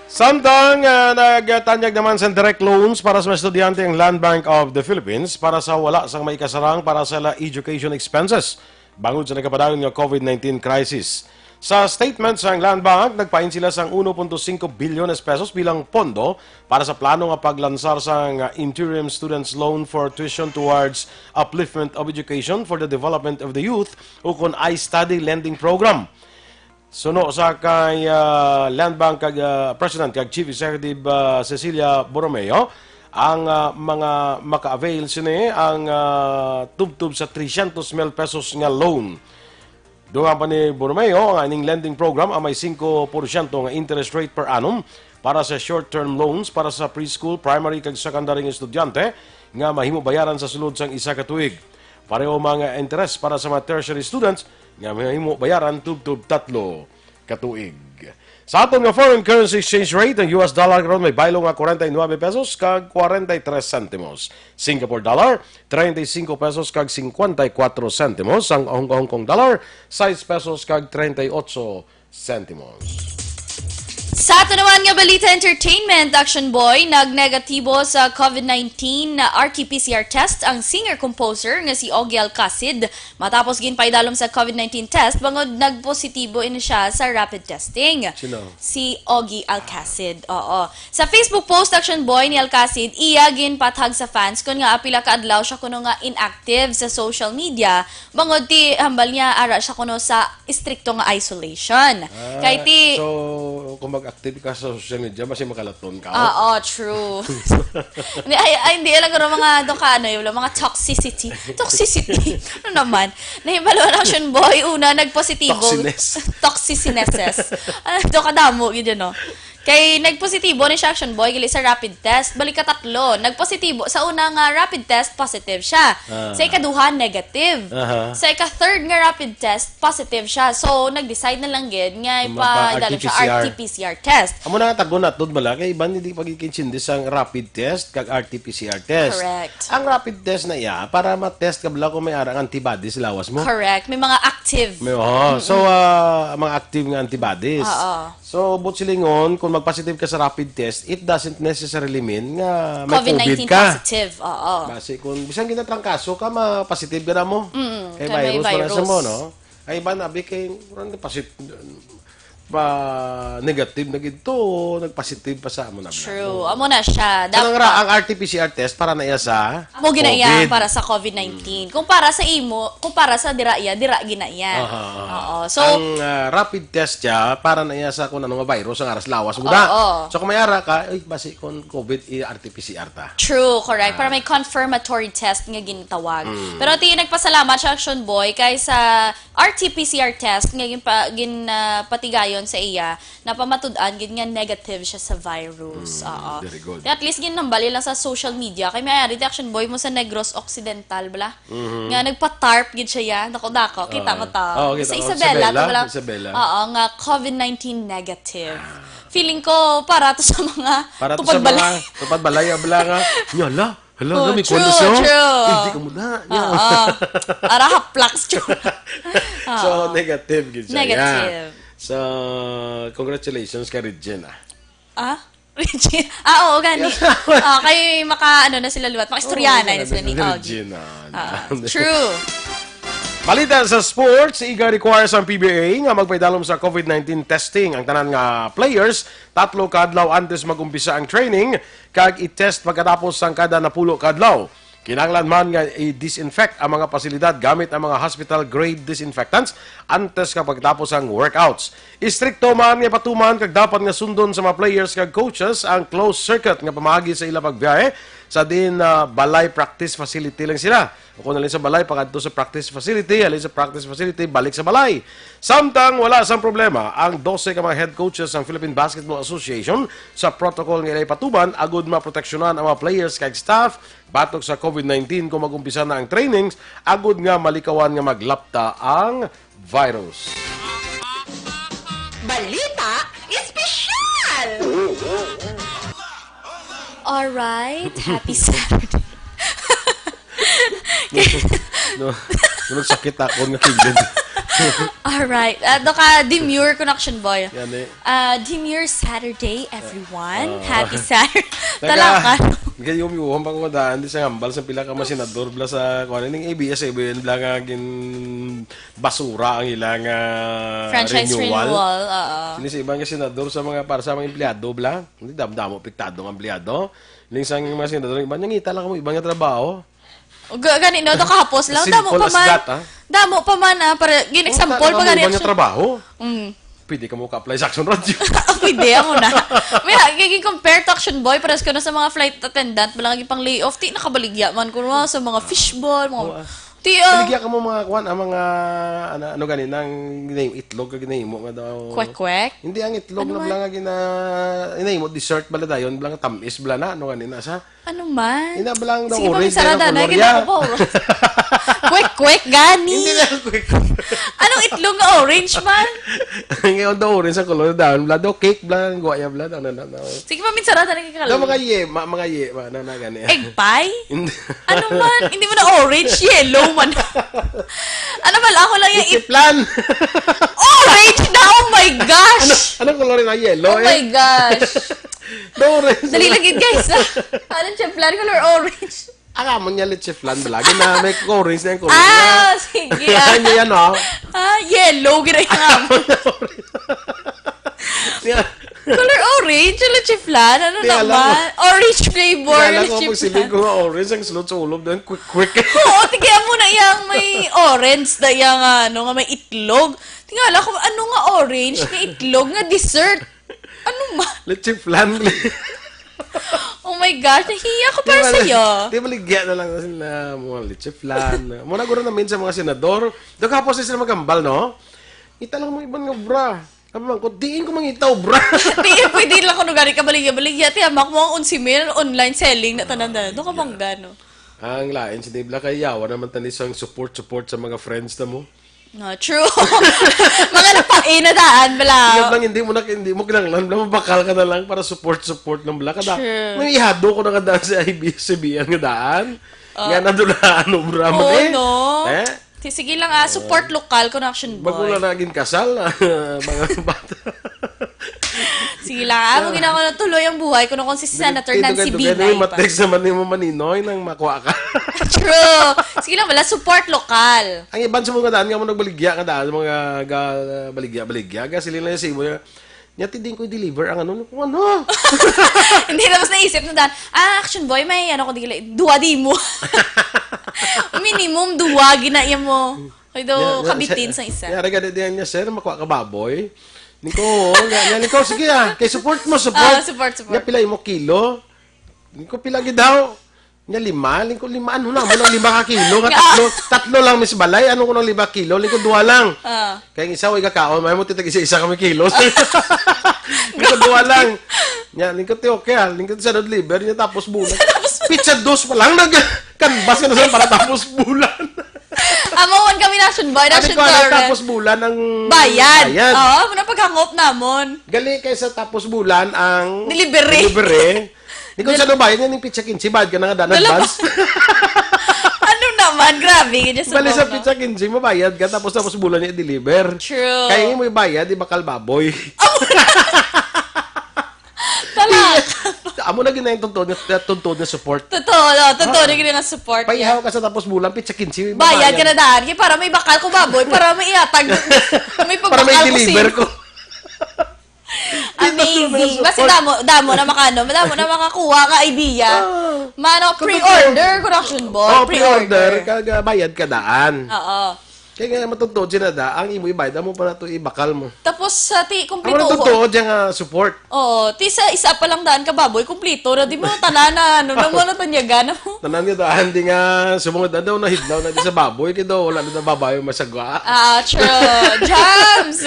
Samtang, ah, nagtanyag naman sang direct loans para sa mga estudyante ang Land Bank of the Philippines para sa wala sang maikasarang para sa ila education expenses bangod sa nagapadayon nga COVID nineteen crisis. Sa statement sang Land Bank, nagpain sila sang uno punto singko bilyones pesos bilang pondo para sa plano nga paglansar sang Interim Students Loan for Tuition Towards Upliftment of Education for the Development of the Youth, ukon I-STUDY Lending Program. Suno sa kay, ah, Land Bank kag, ah, President kag Chief Executive, ah, Cecilia Borromeo, ang, ah, mga maka-avail sini ang, ah, tubtob sa trescientos mil pesos nga loan. Dugang pa ni Borromeo, ang ining lending program ang may singko porsyento nga interest rate per annum para sa short-term loans para sa preschool, primary, kag secondary nga estudyante nga mahimo bayaran sa sulod sang isa ka tuig. Pareho man nga interest para sa mga tertiary students nga mahimo bayaran tubtob tatlo ka tuig. Sa aton nga foreign currency exchange rate, ang U S dollar karon may baylo nga forty-nine pesos kag forty-three centimos. Singapore dollar, treinta y cinco pesos kag cincuenta y cuatro centimos. Ang Hong Kong, Hong Kong dollar, sais pesos kag treinta y ocho centimos. Sa ato naman nga balita entertainment, Action Boy, nagnegatibo sa COVID nineteen R T P C R test ang singer-composer nga si Ogie Alcacid matapos ginpaidalom sa COVID nineteen test bangod nagpositibo ini siya sa rapid testing. Sino? Si Ogie Alcacid, oo. Sa Facebook post, Action Boy, ni Alcacid, iya ginpatag sa fans kon ngaa pila ka adlaw siya kuno nga inactive sa social media bangod ti hambal niya ara siya kuno sa istrikto nga isolation. Ah, kay ti so, kung mag-active ka sa social media, mas makalaton ka. Oo, true. Hindi, ay, ay, hindi lang guro mga do ka, ano, yung mga toxicity. Toxicity. Ano naman? Nahibalo ang Action Boy, una, nagpositibo. Toxiness. Toxicinesses. Ah, do ka damo, gid, no? Kay nagpositibo ni siya, Action Boy, gali sa rapid test. Balik ka tatlo. Nagpositibo. Sa una nga rapid test, positive siya. Ah. Sa ikaduha, negative. Aha. Sa ika-third nga rapid test, positive siya. So, nag-decide na lang gid nga ipadala siya R T P C R test. Amo na nga tago na tod bala kay iban hindi pagkikintindi sang rapid test kag R T P C R test. Correct. Ang rapid test na iya para ma-test ka bala kung may ara nga antibodies sa lawas mo. Correct. May mga active. May, oh, so, ah, mga active nga antibodies. Oo. So, but silingon, kung mag-positive ka sa rapid test, it doesn't necessarily mean nga may COVID nineteen positive. Oo. Basi kung bisan ginatrangkaso ka, ma-positive ka na mo. Mm, kay virus, virus. Mo, no? Ay, iba na, abi, kay, murag pasit-, pa negative na gid to, nagpositive pa sa amo na. True. Amo na siya. Ang, ra-, ang R T P C R test para na iya sa COVID. Amo gina iya para sa COVID nineteen. Mm. Kung para sa imo, kung para sa dira iya, dira gina iya. Aha, aha. Oo. So, ang, ah, rapid test siya para na iya sa kung ano nga virus ang ara sa lawas mo na. Oo. So, kung may ara ka, ay, basi kung COVID, i-R T P C R ta. True, correct. Para may confirmatory test nga gintawag. Mm. Pero ti nagpasalamat siya, Action Boy, kay sa R T P C R test nga ginpa-, gin-, ah, patigayon sa iya, napamatud-an gid nga negative siya sa virus. Mm, oo. Very good. Kaya at least ginhambal lang sa social media. Kay may ari, Action Boy, mo sa Negros Occidental, bala. Mhm. Nga nagpa-tarp gid siya, ya. Dako-dako, kita Oo. mo to. Oo, kita Sa ko. Isabela, Isabela, to, bala. Isabela. Oo, nga COVID nineteen negative. Ah. Feeling ko, para to sa mga Para to tupad sa balay. mga tupad balay, abla nga. Nya, la, hala, Oh, la, may true, kwento siya. true. Hindi ka muna. Nya. Oo. Ara, haplak, true. So, Oo. negative gid siya. Negative. Yeah. So, congratulations kay Regina. Ah? Regina? Ah, oo, gani. Yes. Ah, kay maka, ano na sila liwat, maka-istoryahanay Oo, na sila ni Regina. Augie. Ah, true. Balita sa sports, iga requires ang P B A nga magpaidalom sa COVID nineteen testing ang tanan nga players tatlo ka adlaw antes mag-umpisa ang training, kag i-test pagkatapos sang kada napulo ka adlaw. Kinahanglan man nga i-disinfect ang mga pasilidad gamit ang mga hospital-grade disinfectants antes kag pagkatapos ang workouts. Istrikto man nga patuman kag dapat nga sundon sa mga players kag coaches ang closed circuit nga pamaagi sa ila pagbiyahe, sa diin, ah, balay practice facility lang sila. O kung nalin sa balay, pakadto sa practice facility, halin sa practice facility, balik sa balay. Samtang wala sang problema ang dose ka mga head coaches sang Philippine Basketball Association sa protocol nga ilay patuman agud maproteksyonan ang mga players kag staff batok sa COVID nineteen kung mag-umpisa na ang trainings, agud nga malikawan nga maglapta ang virus. Balita espesyal! Alright, happy Saturday. No, no, nagsakit ako nga kilid. Alright. Ah, do ka demure ko na, Action Boy. Yan eh. Ah, demure Saturday, everyone. Ah. Happy Saturday. Teka, Talaka. Gayom yuhan pa ko daan di sa hambal sa pila ka mga senador bla sa kuan ning A B S-CBN bla nga gin basura ang ilang ah, Franchise renewal. renewal. Oo. Sini sa ibang nga senador sa mga para sa mga empleyado bla. Hindi dam-damo apektado ang empleyado. Ning sang mga senador iba nangita lang mo ibang nga trabaho. Ga- Gani no, do kahapos lang. Simple Damo pa as man. that, ah. Damo pa man, ah. Para, gin example Kung pa gani. ibang nga trabaho. Mm. Pwede ka mo ka-apply sa Action Radio. Pwede, amo na. May, giging compare to Action Boy, pares ko na sa mga flight attendant, malagi pang layoff. Ti, nakabaligya man ko no, sa mga fishball, mga... Oo, ah. Ti, ah, Baligya ka mo mga kuan, ang mga ano, ano gani nang ginahimo itlog ka ginahimo nga daw. Kwek-kwek? Hindi ang itlog Ano na man? bala nga gina ginahimo dessert bala dayon, bala nga tamis bala na ano gani na sa. Ano man? Ina bala ang daw Sige, orange paminsarada na na, color gina niya. ko po. Kwek-kwek, gani. Hindi na quick. Anong itlog nga orange man? Ngayon daw orange ang color daw. Bala daw cake bala ang guwaya bala daw na na. Sige, paminsarada na kikalo. Daw mga yema, mga yema na na gani. Egg pie? Hindi. Ano man? Hindi mo na orange, yellow man. Ano ba? Ako lang yung Chiflan. Orange na! Oh my gosh! Anong color na yellow Oh my eh? Gosh! Daw orange. Dali lang yun, guys. Ah. Anong chiflan? Color orange. Ang amon niya leche flan bala. Gina may orange na yung color. Ah, sige. Ah, Ano yan, oh? Ah, yellow. Gina yung amon. Yeah. Color orange ang leche flan. Ano Di, alam mo. naman? Orange flavor Kala ang ko leche pag siling flan. ko nga orange, ang sulod sa ulog doon, quick, quick. Oo, tingnan mo na yung may orange na yung ano, nga may itlog. Tingala ko, ano nga orange nga itlog nga dessert? Ano ma? Leche flan. Oh my gosh, nahiya ko para sa'yo. Di ba ligya na lang sila mga leche flan. Muna guro namin sa mga senador. Daw kapos sila magambal, no? Kita lang mo iban nga bra. Kami man ko, diin ko mangitaw bra. Ti, pwede lang kuno gani ka baligya-baligya. Ti, amak mo ang onse mil online selling na tanan-tanan. Doon ka bang gano? Ang lain si Dave Lakay, yawa naman tani sang support-support sa mga friends na mo. No, true. Mga napain na daan, bala. Yun lang, hindi mo na, hindi mo kinanglan, bala, mabakal ka na lang para support-support ng bala. Kada, True. May ihado ko na kadaan sa I B S-C B N nga daan. Ah. Nga nadulaan, obra mo Oo, eh. no? Eh? Ti, sige lang, ah, support lokal, Connection Boy. Bago lang naging kasal, mga bata. Sige lang, ah, mo ginagawa na tuloy ang buhay ko no kung si Senator Nancy Dugay-dugay, Binay may pa. matext naman ni mo maninoy nang makuha ka. True. Sige lang, wala, support lokal. Ang iban sa mga daan nga mo nagbaligya nga daan, mga ga, baligya-baligya, ga, sila na sa imo, nya, "Ti, diin ko i-deliver ang ano." Kung ano? Hindi, tapos naisip na daan, ah, Action Boy, may ano ko, di, duwa di mo. Minimum duwa, ginaya mo. Kaya daw, Nya, nya, kabitin sir, sa isa. Nya, raga, di, di, nya, "Sir, makuha ka baboy?" Niko, nya, nya, niko, "Sige ah, kay support mo, support." Ah, support, support. Nya, "Pila imo kilo?" Niko, "Pila gid daw?" Nga lima, lingkod lima, ano na, mo lang lima ka kilo, nga Nga. tatlo, tatlo lang mis balay, ano ko lang lima kilo, lingkod duha lang. Ah. Kaya isa, way kakaon, may mo titag isa-isa kami kilo. Lingkod duha lang. Nya, lingkod ti okay, ah. Lingkod sa deliver niya, tapos bulan. Tapos Pizza dos pa lang, nag-canvas ka na sa para tapos bulan. Amo man kami Nation Boy, Ate Nation ko, ano, Torres. Tapos bulan ang Bayad. bayad. Oo, muna paghangop namon. Gali kay sa tapos bulan ang Delivery. delivery. Di ko Dil- sa bayad nga ning pizza quince, bayad ka na nga daan Dala- advance. Ano naman? Grabe, ganyan sa Bali sa mga pizza quince, mabayad ka, tapos, tapos bulan niya i-deliver. True. Kaya mo ibayad, di bakal baboy. Tala. Amo na ginayon tuntun nga, tuntun nga support. Totoo, no? Totoo Ah. na ginayon nga support Paihaw niya. ka sa tapos bulan, pizza quince, Bayad mabayad. ka na daan. Kaya para may bakal ko baboy, para may ihatag. May Para may pagbakal ko deliver sin- ko. Amazing. Dito, Basta support. damo, damo na makano, damo na makakuha ka idea. Ah. Mano, Kung pre-order, totoo. Connection Boy. Oh, pre-order. Pre-order. Kag, ah, bayad ka daan. Oo. Kaya nga, matutuod siya na da, ang imo ibayad, amo pa na to ibakal mo. Tapos, sa ti, Amo kumpleto na ko. tutuod siya nga support. Oo, ti sa isa pa lang daan ka baboy, kumpleto na. Di mo tanan na, ano, na mo na tanyagan, ano? Tanan nga daan, di nga, sumungod na daw, nahidlaw na di sa baboy, kaya daw, wala na daw babayo masagwa. Ah, true. Jams!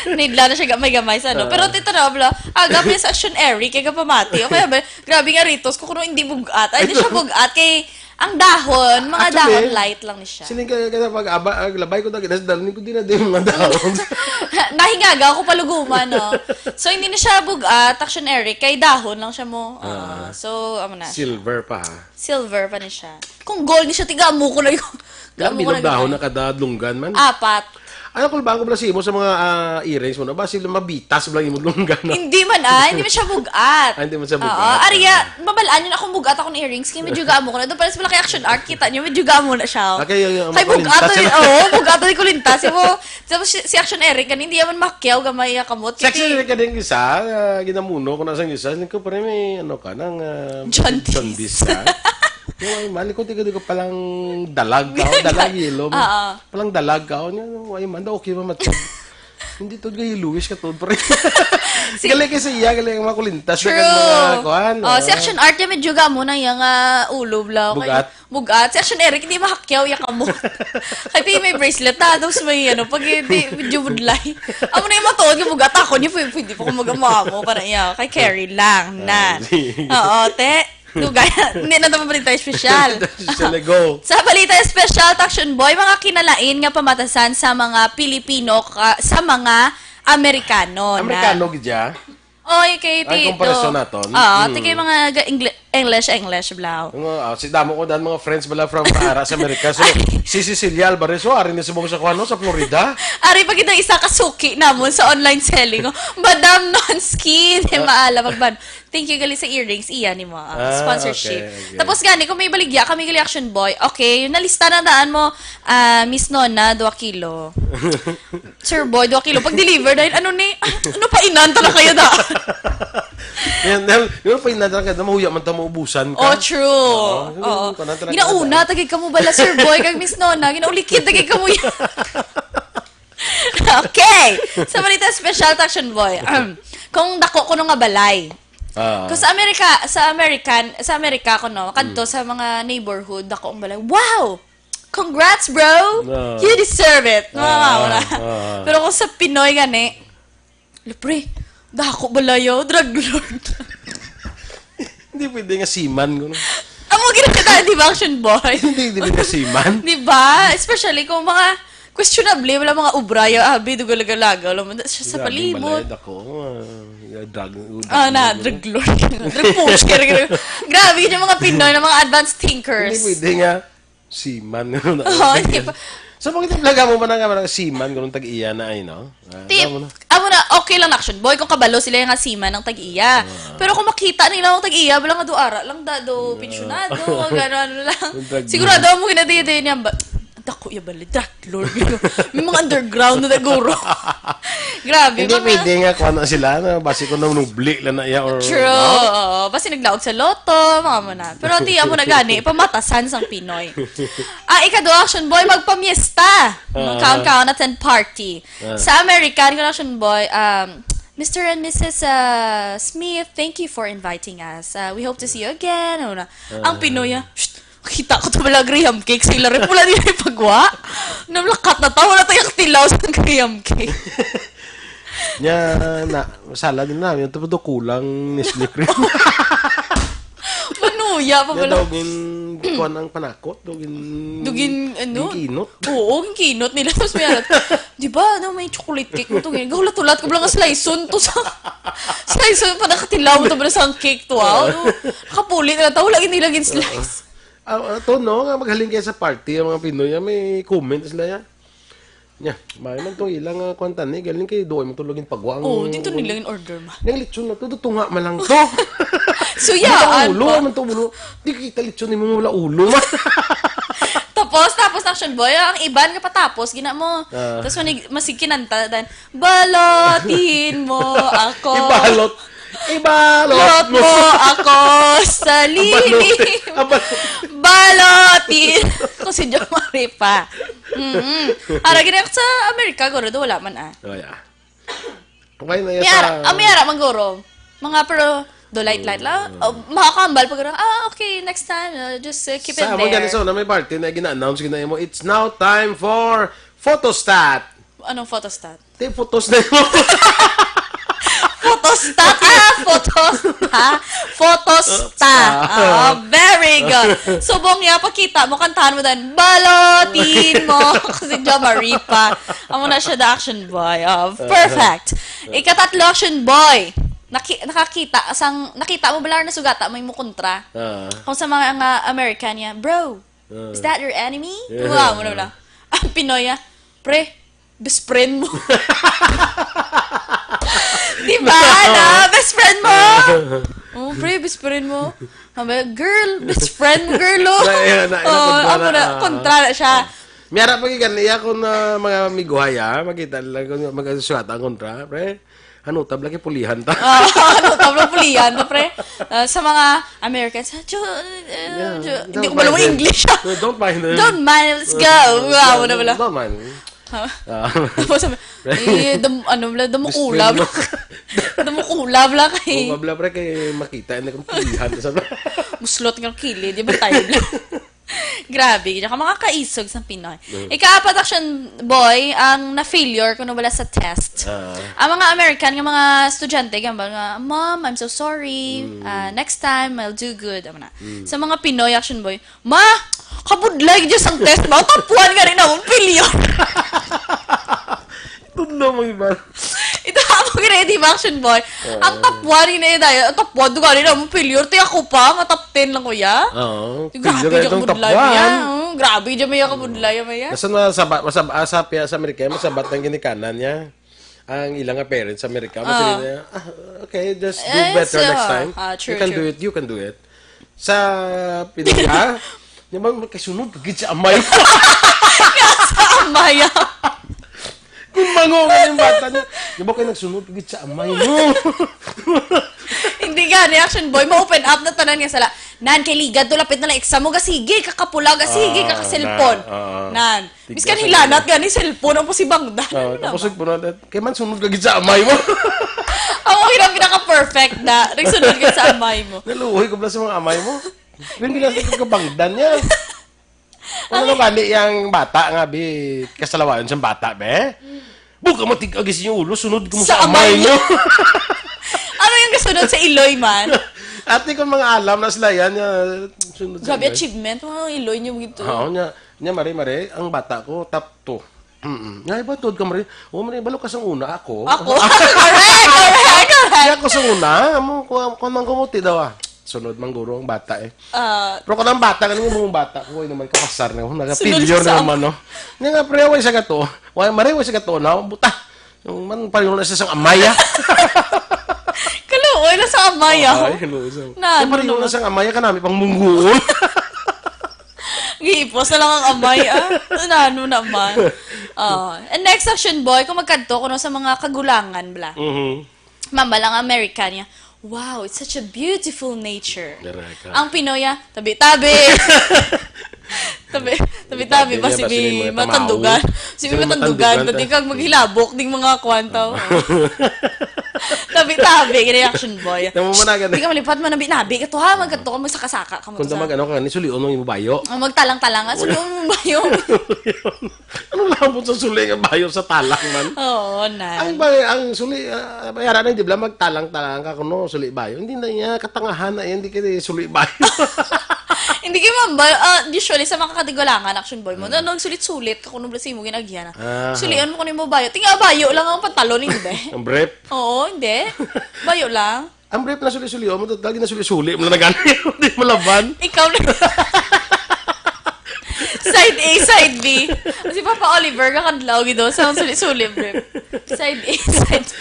Nidla na siya gamay-gamay sa ano. Ah. Pero tito na, bla, aga pa sa Action Eric, kaya pamati. O kaya ba, grabe nga ritos ko, kung hindi bugat. Ay, di siya bugat. Kay, ang dahon, mga Actually, dahon light lang ni siya. Siling ka, ka pag aba, ang labay ko, dagit, nas dalhin ko din na din mga dahon. Nahingaga ako paluguman, no? So, hindi na siya bugat, Action Eric, kay dahon lang siya mo. Ah, Ah. so, amo na siya. Silver pa, ha? Silver pa ni siya. Kung gold ni siya, tiga mo ko na yun. Tiga Ang mo ko bilog na dahon yun. na kada lunggan man. Apat. Ano kung ba ang problema sa mga, ah, earrings mo na? Ba sila mabitas lang yung lunggan na? Hindi man, ah. Hindi man siya bugat. Ah, hindi man siya Oo, bugat. Ariya, Ah. mabalaan yun akong bugat akong earrings. Kaya medyo gaamo ko na. Doon pala sa mga kay Action Art, kita niyo, medyo gaamo na siya. Ah, kaya yung Kay mga bugat kulintas na yun. sila. Oo, bugat na yung kulintas. Yung mo, tapos si, si Action Eric, kan, hindi naman makyaw, gamay, ah, kamot. Si Action Kasi Eric ka din isa, ah, ginamuno ko na sa isa. Hindi ko pa rin may, ano ka, nang, ah, Jaundice. jaundice ka. Yung, ay, mali ko, tiga, tiga palang dalag ka, o dalag yellow mo. Oo. Palang dalag ka, o niya, no, ay, man, okay, mamatag. Hindi to, gay Luis ka to, pre. Si Galing kasi iya, galing ang mga kulintas, True. galing mga kuhan, Oh, si ah. Action Art, yung medyo gamo na yung, ah, ulo, bla, kay Bugat. bugat. Si Action Eric, hindi mahakyaw yung kamot. Kaya may bracelet na, tapos may, ano, pag hindi, medyo budlay. Amo na yung matuod, yung bugat ako, niya, pwede, pwede pa ko mag-amo-amo, para iya, kay Carrie lang, Ah, na. sige. Oo, te. Lugay, hindi na naman balita espesyal. Espesyal, go. Sa balita espesyal, Taksyon Boy, mga kinalain nga pamatasan sa mga Pilipino ka, sa mga Amerikano na. Amerikano gid siya? Oy, kay Ang ti-, komparasyon to. naton. Oo, Mm. ti kay mga ga-, English, English, English, blau. Nga, ah, si damo ko dan mga friends bala from Ara sa Amerika. So, si Cecilia Alvarez, oh, ari ni subong sa kuan, no, sa Florida. Ari pa kita isa ka suki namon sa online selling, oh. Madam Nonsky, di Ah. maala magban. Thank you gali sa earrings, iya ni mo, ah, Ah, sponsorship. okay, okay. Tapos gani, kung may baligya kami gali Action Boy, okay, yung nalista na daan mo, ah, Miss Nona, dua kilo. Sir Boy, dua kilo. Pag-deliver, dahil ano ni, ano pa inan talaga kayo da? Yan, dahil, yun pa inan talaga, na mahuya man ta maubusan ka. Oh, true. Oo, yun, Oo. yun, kanan talaga Ginauna, na. tagay ka mo bala, Sir Boy, kag Miss Nona, ginaulikid, tagay ka mo yan. Okay. Sa balita special, Taksyon Boy. Ahem. Kung dako ko nga balay. Ah. Kung sa Amerika, sa American, sa Amerika ko, no, kadto Mm. sa mga neighborhood, dako ang balay. Wow! Congrats, bro! Ah. You deserve it! Mga Ah, wala. ah. Pero kung sa Pinoy gani, "Lo, pre, dako balayo, drug lord." Hindi pwede nga seaman, gano'n. Amo, ginaganda, di ba, Action Boy? Hindi, hindi pwede nga seaman. Di ba? Especially kung mga questionable, wala mga ubra, ya, abi, dugalagalaga, wala man siya sa Grabe, palibot. Balay, dako, ah, drug, Ah, na, drug drug lord. Drug pusher, gano'n. Grabe, yung mga Pinoy na mga advanced thinkers. Hindi pwede nga. Seaman, ano na, Oo, ganyan. Di ba? So, pag talaga mo man nga, parang seaman, ganun tag-iya na ay, no? Ah, Tip, tama na. amo na, okay lang, Action Boy, kung kabalo sila yung nga seaman ng tag-iya. Ah. Pero kung makita nila ang tag-iya, wala nga do ara lang, da, do Ah. pensionado, gano'n, ano lang. Yung drug Sigurado lord. mo ginadaya-daya niya, ba, dako ya bali, drug lord. May mga underground na siguro. Grabe, Hindi mga pwede nga kung ano sila, na basi kung nanubli lang na iya or True, no? oo. Basi naglaog sa lotto, mga mo na. Pero ti, amo na gani, pamatasan sang Pinoy. Ah, ikaduha, Action Boy, magpamiesta. Ah. Kaon-kaon at then party. Ah. Sa American, kung Action Boy, um, Mister and Missus, uh, Smith, thank you for inviting us. Uh, we hope to see you again. Ano na? Ang Pinoy, ah, "Shh, kita ko to pala Graham cake sa ila rin. Wala nila yung pagwa. Namlakat na tao. Wala tayong tilaw sa Graham cake." Nya, na, sala din namin. Ito po kulang ni Slick Rim. Manuya pa Nya, pala. daw gin, kuwan ang panakot. Daw gin, Dugin, ano? Gin kinot. Oo, ang kinot nila. Tapos may alat, "Di ba, ano, may chocolate cake mo to?" Ganyan. Gahulat-hulat ko lang nga slice-on to sa... Slice-on pa nakatilaw mo to ba sa cake to, ah? Ano? Nakapuli na lang to. Wala gini lagi slice. Ah, ito, no, nga maghaling kayo sa party ang mga Pinoy, ah, may comment sila yan. Nya, may man to ilang uh, kwanta ni, galing kay doon man to laging pagwang. Oo, dito nila in order, ma. Yung lechon na to, to tunga man lang to. So, Ang yeah, ulo, ano? Ang ulo. Di kita lechon ni mo wala ulo, ma. Tapos, tapos na, Action Boy, ang iban nga patapos, gina mo. Ah. Tapos, manig, masig kinanta, dan, "Balotin mo ako." Ibalot. Ibalot Lot mo. mo ako sa lilim. Abalo. Balotin ko si Jomari pa. Mm-mm. Ara, gina sa Amerika, guro, do wala man, ah. Oh, yeah. Okay na yan May ara, sa... ah, may ara man, guro. Mga pero, do light-light lang. Oh, makakambal pa, guro. Ah, okay, next time, uh, just uh, keep it Sa mga there. So, na may party na gina-announce, gina mo, "It's now time for photostat." Anong photostat? Te, photos na yun. Photostat! Ah, photostat! Photostat! Ah, very good. Subong niya, pakita mo, kantahan mo din, "Balotin mo." Kasi Jomari pa. Amo na siya, the Action Boy. Oh, perfect. Ikatatlo, Action Boy. Naki- nakakita, sang, nakita mo bala na sugata, may mukontra. Ah. Kung sa mga nga American niya, "Bro, is that your enemy?" Yeah. Wow, mo na lang. Ang Pinoy, ah, "Pre, best friend mo." Di ba? Na, best friend mo. Oh, pre, best friend mo. Sabi, "Girl, best friend mo, girl, oh." Na, na, na, Oh, kontra amo na, na, ah. Kontra na siya. Miyara pa gikan iya kung uh, mga amigo haya, makita nila kung magkasuwata ang kontra, pre. Ano, tabla kay pulihan ta. Ah, ano, tabla pulihan ta, pre. Ah, sa mga Americans, ah, jo, eh, Yeah, jo, don't hindi ko mind alam yung them. English, ah. No, don't mind them. Don't mind, let's go. Wow, wala, wala. Don't mind. Ha? Ah. Tapos sabi, eh, dam, ano, wala, damukulab lang. Damukulab lang kay. Kung mabla, pre, kay makita, hindi kong pulihan. Sabi, Muslot nga kilid, di ba tayo? Grabe, di ka makakaisog sa Pinoy. Ika-apat, Action Boy, ang na-failure kuno bala sa test. Ah. Ang mga American nga mga estudyante, gambal nga, "Mom, I'm so sorry. Ah, next time, I'll do good." Amo na. Sa mga Pinoy, Action Boy, "Ma, kabudlay gyud sang test, ma. Top one nga rin ako, failure." Tudlo mo iba. Ito, amo gani, di ba, Action Boy? Ang top one ni na yun, ang top one, dugali na mo, failure. Ti ako pa, nga top ten lang, kuya. Oo. Grabe, Pwede di itong top kabudlay one. niya. Oh, grabe, di may kabudlay, maya. Basta masaba, masaba, ah, sa, sa Amerika, masabat ang ginikanan niya. Ang ilang nga parents sa Amerika, Ah. masali niya, "Ah, okay, just do Eh, better so, next time. Ah, true, You can true. Do it, you can do it." Sa Pilipinas, niya ba magkasunod? Pagkit sa amay. Sa amaya. Kung mango nga yung bata niya, niya ba kayo nagsunod? Pagkit sa amay mo. Hindi gani, Action Boy, ma-open up na tanan nga sala. "Nan, kay ligad to, lapit na lang exam mo, ga sige, kakapula, ga sige, Ah, kaka-cellphone." na, ah. Nan. Miskan hilanat gani, cellphone, ang pasibangdan. Ah, tapos po na, kay man sunod ka gid sa amay mo. Ako, yun ang pinaka-perfect na. Nagsunod ka sa amay mo. Naluoy ko pala sa mga amay mo. Yung ginasa ko kabangdan niya. Ano gani yung bata nga, bi, kasalawayan sa bata, be? Buka mo tig-agi sa inyong ulo, sunod ko mo Sa sa, amay amay mo. Ano yung kasunod sa iloy man? Ate, kung mga alam na sila yan, nga sunod sa Grabe iloy. Achievement, mga iloy niyo gito. Oo, niya, niya, mare, mare, ang bata ko, top two. Mm-mm. Nga, iba tuod ka, mare. O, mare, balo ka sa una, ako. Ako? Correct, correct, correct. Kaya ako sa una, amo, kuha, kuha man kumuti daw, ah. Sunod man guro ang bata, eh. Ah, Pero kung ang bata, kanang mong bata, ko, naman kapasar na, Sunod naka-failure sa na naman, no? Nga nga, pre, way sa gato. Way, mare, way sa gato, na, buta. Yung man, pareho na siya sang amaya. Kaluoy na sa amaya. Ay, hello, so. Na, Yung pareho ano na naman? Sang amaya, kanami pang mungguon. Giipos na lang ang amay, ah. Ano naman? Oh. And next, Action Boy, kung magkadto kuno sa mga kagulangan, bla. Mhm. Mambal ang American niya, "Wow, it's such a beautiful nature." Correct, ha? Ang Pinoy, ah, "Tabi-tabi." Tabi, tabi-tabi, Tabi basi niya, basi may may mga matandugan. tamaw. Si Basi may may matandugan, matandugan, tadi ta- kag maghilabok ding mga kwantaw. Tabi-tabi, gini, Action Boy. Tama mo na, gani. Di ka malipat, manabi-nabi ka to, ha? Magkadto ka, magsaka-saka ka mo Kung to sa mag-, ano ka, ni sulion mo yung bayo. Oh, magtalang-talang, ah, sulion mo yung bayo. Ano labot sa suli nga bayo sa talang man? Oo, na. Ang ba, ang suli, ah, bayara na, di ba, magtalang-talang ka kuno, suli bayo. Hindi na niya, katangahan na yan, di ka suli bayo. Hindi kayo mambal, ah, usually sa mga katigulangan, Action Boy mo, na nagsulit-sulit ka kuno, blasi mo, ginagyan na. Aha. Sulian mo kuno yung bayo. Tinga bayo lang ang pantalon, hindi. Ang brief. Oo, hindi. Bayo lang. Ang brief na suli-suli, oh, mo, lagi na suli-suli, mo na gani, di malaban. Ikaw na. Side A, side B. Si Papa Oliver, kakadlaw, gido, sa suli-suli, brief. Side A, side B.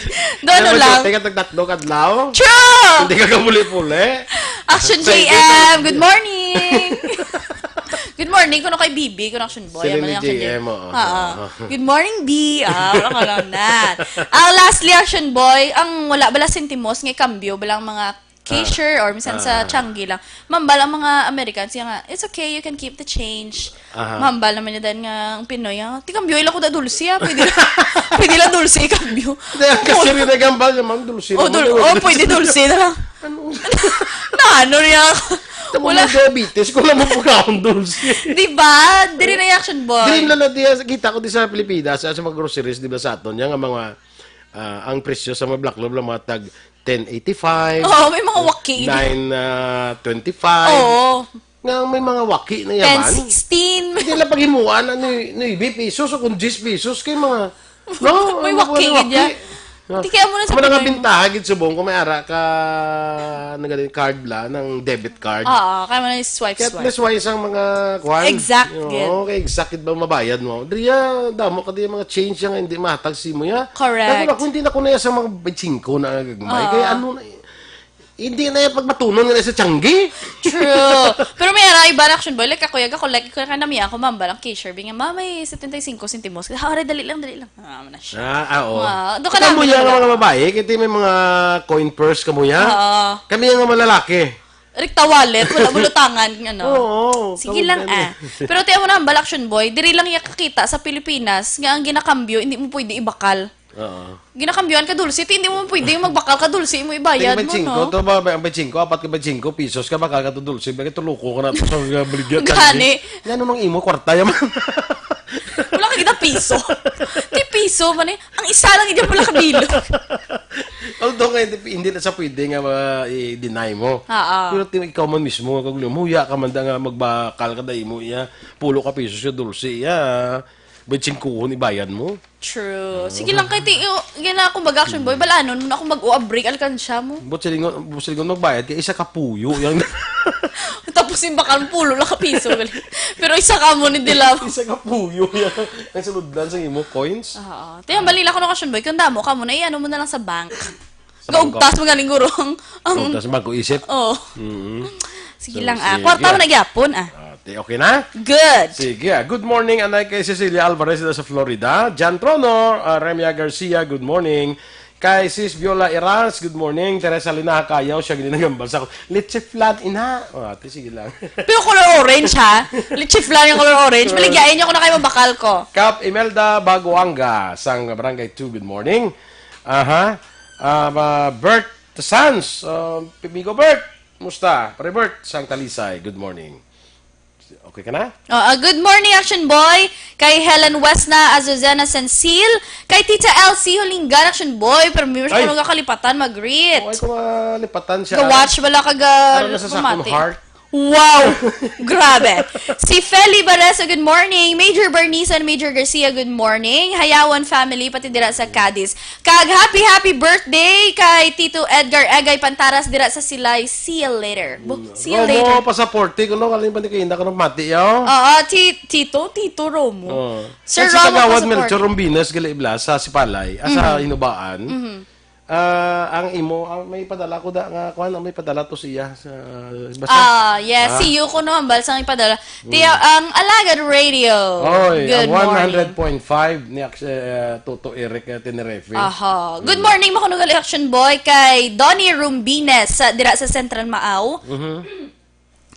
Doon Ano lang. Teka, tagtatlo kadlaw? True! Hindi ka kamuli-puli? Action Side A, J M, side B. Good morning! Good morning, kuno kay Bibi, kuno Action Boy. Sila Ano ni yung Action J M, Boy? oo. Ah, ah. Oo. Good morning, B. Ah, wala ka lang na. Ang lastly, Action Boy, ang wala bala sentimos nga kambyo, balang mga cashier or minsan sa Ah. Changi lang. Mambal ang mga Americans, yung nga, "It's okay, you can keep the change." Aha. Mambal naman niya din nga ang Pinoy, ah, "Tikambyo, ila ko da dulce, ah. Pwede lang, pwede lang dulce, ikambyo." Hindi, ang Oo. cashier yung nagambal naman, dulce Oh, naman. dul-, Wala oh, dulce. pwede dulce na lang. Ano? Na ano niya? Tamo Wala. Ng diabetes, kung alam mo po ka akong dulce. Di ba? Diri na yung Action Boy. Diri na na diya, kita ko di sa Pilipinas, sa mga groceries, di ba sa aton, yung mga, ah, ang presyo sa mga black label, mga tag ten eighty-five, Oo, may mga waki. nine, ah, twenty-five. Oo. Nga may mga waki na yaman. Ten sixteen. Hindi lang paghimuan, ano, nuebe pesos o kung diyes pesos, kay mga No, May ano po, waki, may gid ya. waki. Ah, Di kaya mo na sa amo na nga Pinoy mo. bintaha gid subong kung may ara ka, ano, gani, card bla, ng debit card. Oo, kaya mo na swipe, Kaya swipe. mas wise ang mga kwan. Exact, Oo, gid. kay exact gid ba mabayad mo? Diri ya, damo ka di mga change nga hindi mahatag si mo ya. Correct. Ako, ako, hindi na ko na ya sa mga batsingko na gagmay. Oo. Kaya ano na, hindi na ya pagmatunon nga na sa tiyanggi. True. Pero may ara, iba na Action Boy. Like ako, yaga collect ko na kanami ako, ma'am, balang cashier. Bing nga, "Ma, may setenta y cinco centimos." "Ah, aray, dali lang, dali lang." Ah, mo na siya. Ah, ah, oo. Wow. Doon ka Ikaw namin mo yan, wala. mga babae, kasi may mga coin purse ka mo yan. Oo. Kami yung mga malalaki. Rikta wallet, wala bulutangan, ano. Oo, Sige kamo lang, gani. ah. Pero tiyan mo na, hambal, Action Boy, diri lang iya kakita sa Pilipinas nga ang ginakambyo, hindi mo pwede ibakal. Oo. Ginakambyoan ka dulce, ti, hindi mo pwede magbakal ka dulce, mo ibayad Tingnan mo, singko, no? to ba, ang singko, apat ka singko pesos ka, bakal ka to dulce, bakit tuluko ka na to sa mga baligya? Gani. Yan, anong imo, kwarta, yaman? Wala ka kita piso. Ti piso man eh. Ang isa lang, hindi pala kabilog. Although nga, hindi, hindi na sa pwede nga ma-, i-deny mo. Oo. Pero ti-, ikaw man mismo, kag muya ka man da nga magbakal ka da imo iya, pulo ka piso siya, dulce iya. Ba't singkuhon ibayad mo? True. Sige lang, kay ti-, yung, yan na akong mag-action boy, balanon mo na akong mag-uabrik alkansya mo. Busilingon, busilingon magbayad, kay isa ka puyo. Yang Tapos yung bakal pulo lang ka piso, gali. Pero isa ka mo ni Dilaw. Isa ka puyo. Yang, ang sulod lang sa imo, coins. Oo. Tiyan, balila ko na action boy, kung damo ka mo na, iano mo na lang sa bank. Sa bangko. Gaugtas mo galing guro ang, ang Gaugtas, bago isip. Oo. Mm-mm. Sige So, lang, ah. sige, Kwarta mo yeah. na gyapon, ah. Ah, ti-, okay na? Good. Sige, ah. Good morning, anay kay Cecilia Alvarez dito sa Florida. Jan Trono, ah, Remia Garcia, good morning. Kay Sis Viola Iras, good morning. Teresa Linaha Kayaw, siya ginagambal sa ako. Leche flan, ina. Oh, ate, sige lang. Pero color orange, ha? Leche flan yung color orange. Maligyain niyo ako na kayo mabakal ko. Kap Imelda Baguanga, sang Barangay two, good morning. Aha. Ah, ma-, Bert Sans, ah, Pimigo Bert. Musta? Pare Bert, sang Talisay. Good morning. Okay ka na? Oh, ah, good morning, Action Boy. Kay Helen Wesna, Azucena Sensil. Kay Tita Elsie Hulingan, Action Boy. Pero may Ay! siya kalipatan, mag-greet. Oh, ay, kung, ah, lipatan siya. Ga-watch, wala ka ga-, Parang nasa sakong bumati. heart. Wow! Grabe. Si Feli Barreso, good morning. Major Bernice and Major Garcia, good morning. Hayawan family, pati dira sa Cadiz. Kag happy, happy birthday kay Tito Edgar Egay Pantaras dira sa Silay. See you later. Bu-, Mm. see you Romo, later. pasaporte ko, no? Kalimpan ni Kainda ko ng mati, yo? Oo, ti-, Tito, Tito Romo. Oo. Sir At si Romo, Kagawad pasaporte. Melchor Rombinas, gali ibla, sa Sipalay, ah, sa Mhm. Hinubaan. Mhm. Ah, ang imo, ah, may padala ko da nga, kuwan, may padala to siya sa, basta. Ah, yes. Ah. See you ko naman, balsang ipadala. Tiya, Mm. ang Alagad Radio. Oy, Good ang morning. one hundred point five ni Ax-, eh, Toto Eric, eh, Tenerife. Aha. Good Mm. morning, Makunugal Action Boy, kay Donnie Rumbines, sa, dira sa Central Maaw. Mhm.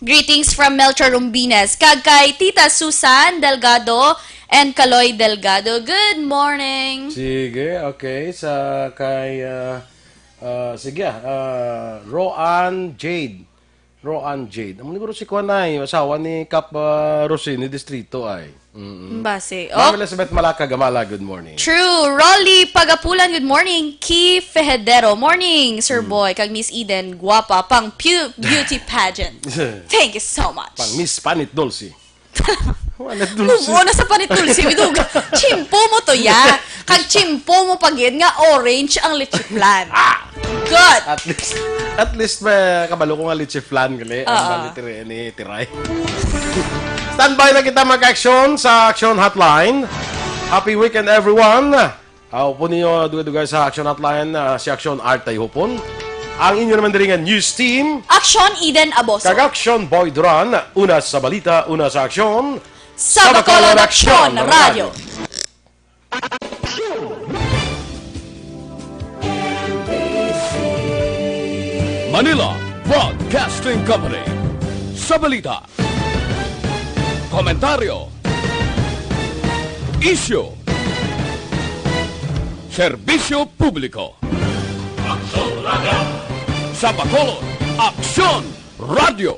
Greetings from Melchor Rumbines. Kag kay Tita Susan Delgado and Kaloy Delgado. Good morning. Sige, okay. Sa kay, ah, Ah, sige, ah, Roan Jade. Roan Jade. Amo ni guro si Kuan ay, asawa ni Kap, ah, Rosini Distrito ay. Mm-mm. Base. Ma'am Oh, Elizabeth Malaca, Gamala, good morning. True. Rolly Pagapulan, good morning. Key Fehedero, morning, Sir Boy. Kag Miss Eden, guwapa, pang pu- beauty pageant. Thank you so much. Pang Miss Panit Dulce. Panit Move Dulce. on na sa panit dulce, Miduga. Chimpo mo to, ya. Kag chimpo mo pa gid nga orange ang leche flan. Good. At least, at least may kabalo ko nga leche flan gali ang Oo. mali tiri ni Tiray. Standby na kita mag-action sa Action Hotline. Happy weekend, everyone. Aw po ninyo dugay-dugay sa Action Hotline, ah, si Action Art Tayhupon. Ang inyo naman diri nga news team, Action Eden Aboso. kag Action Boy Duran, una sa balita, una sa aksyon. Sa Bacolod Action Radio. Manila Broadcasting Company. Sa balita, komentaryo, isyu, serbisyo publiko. Sa Bacolod, Aksyon Radio.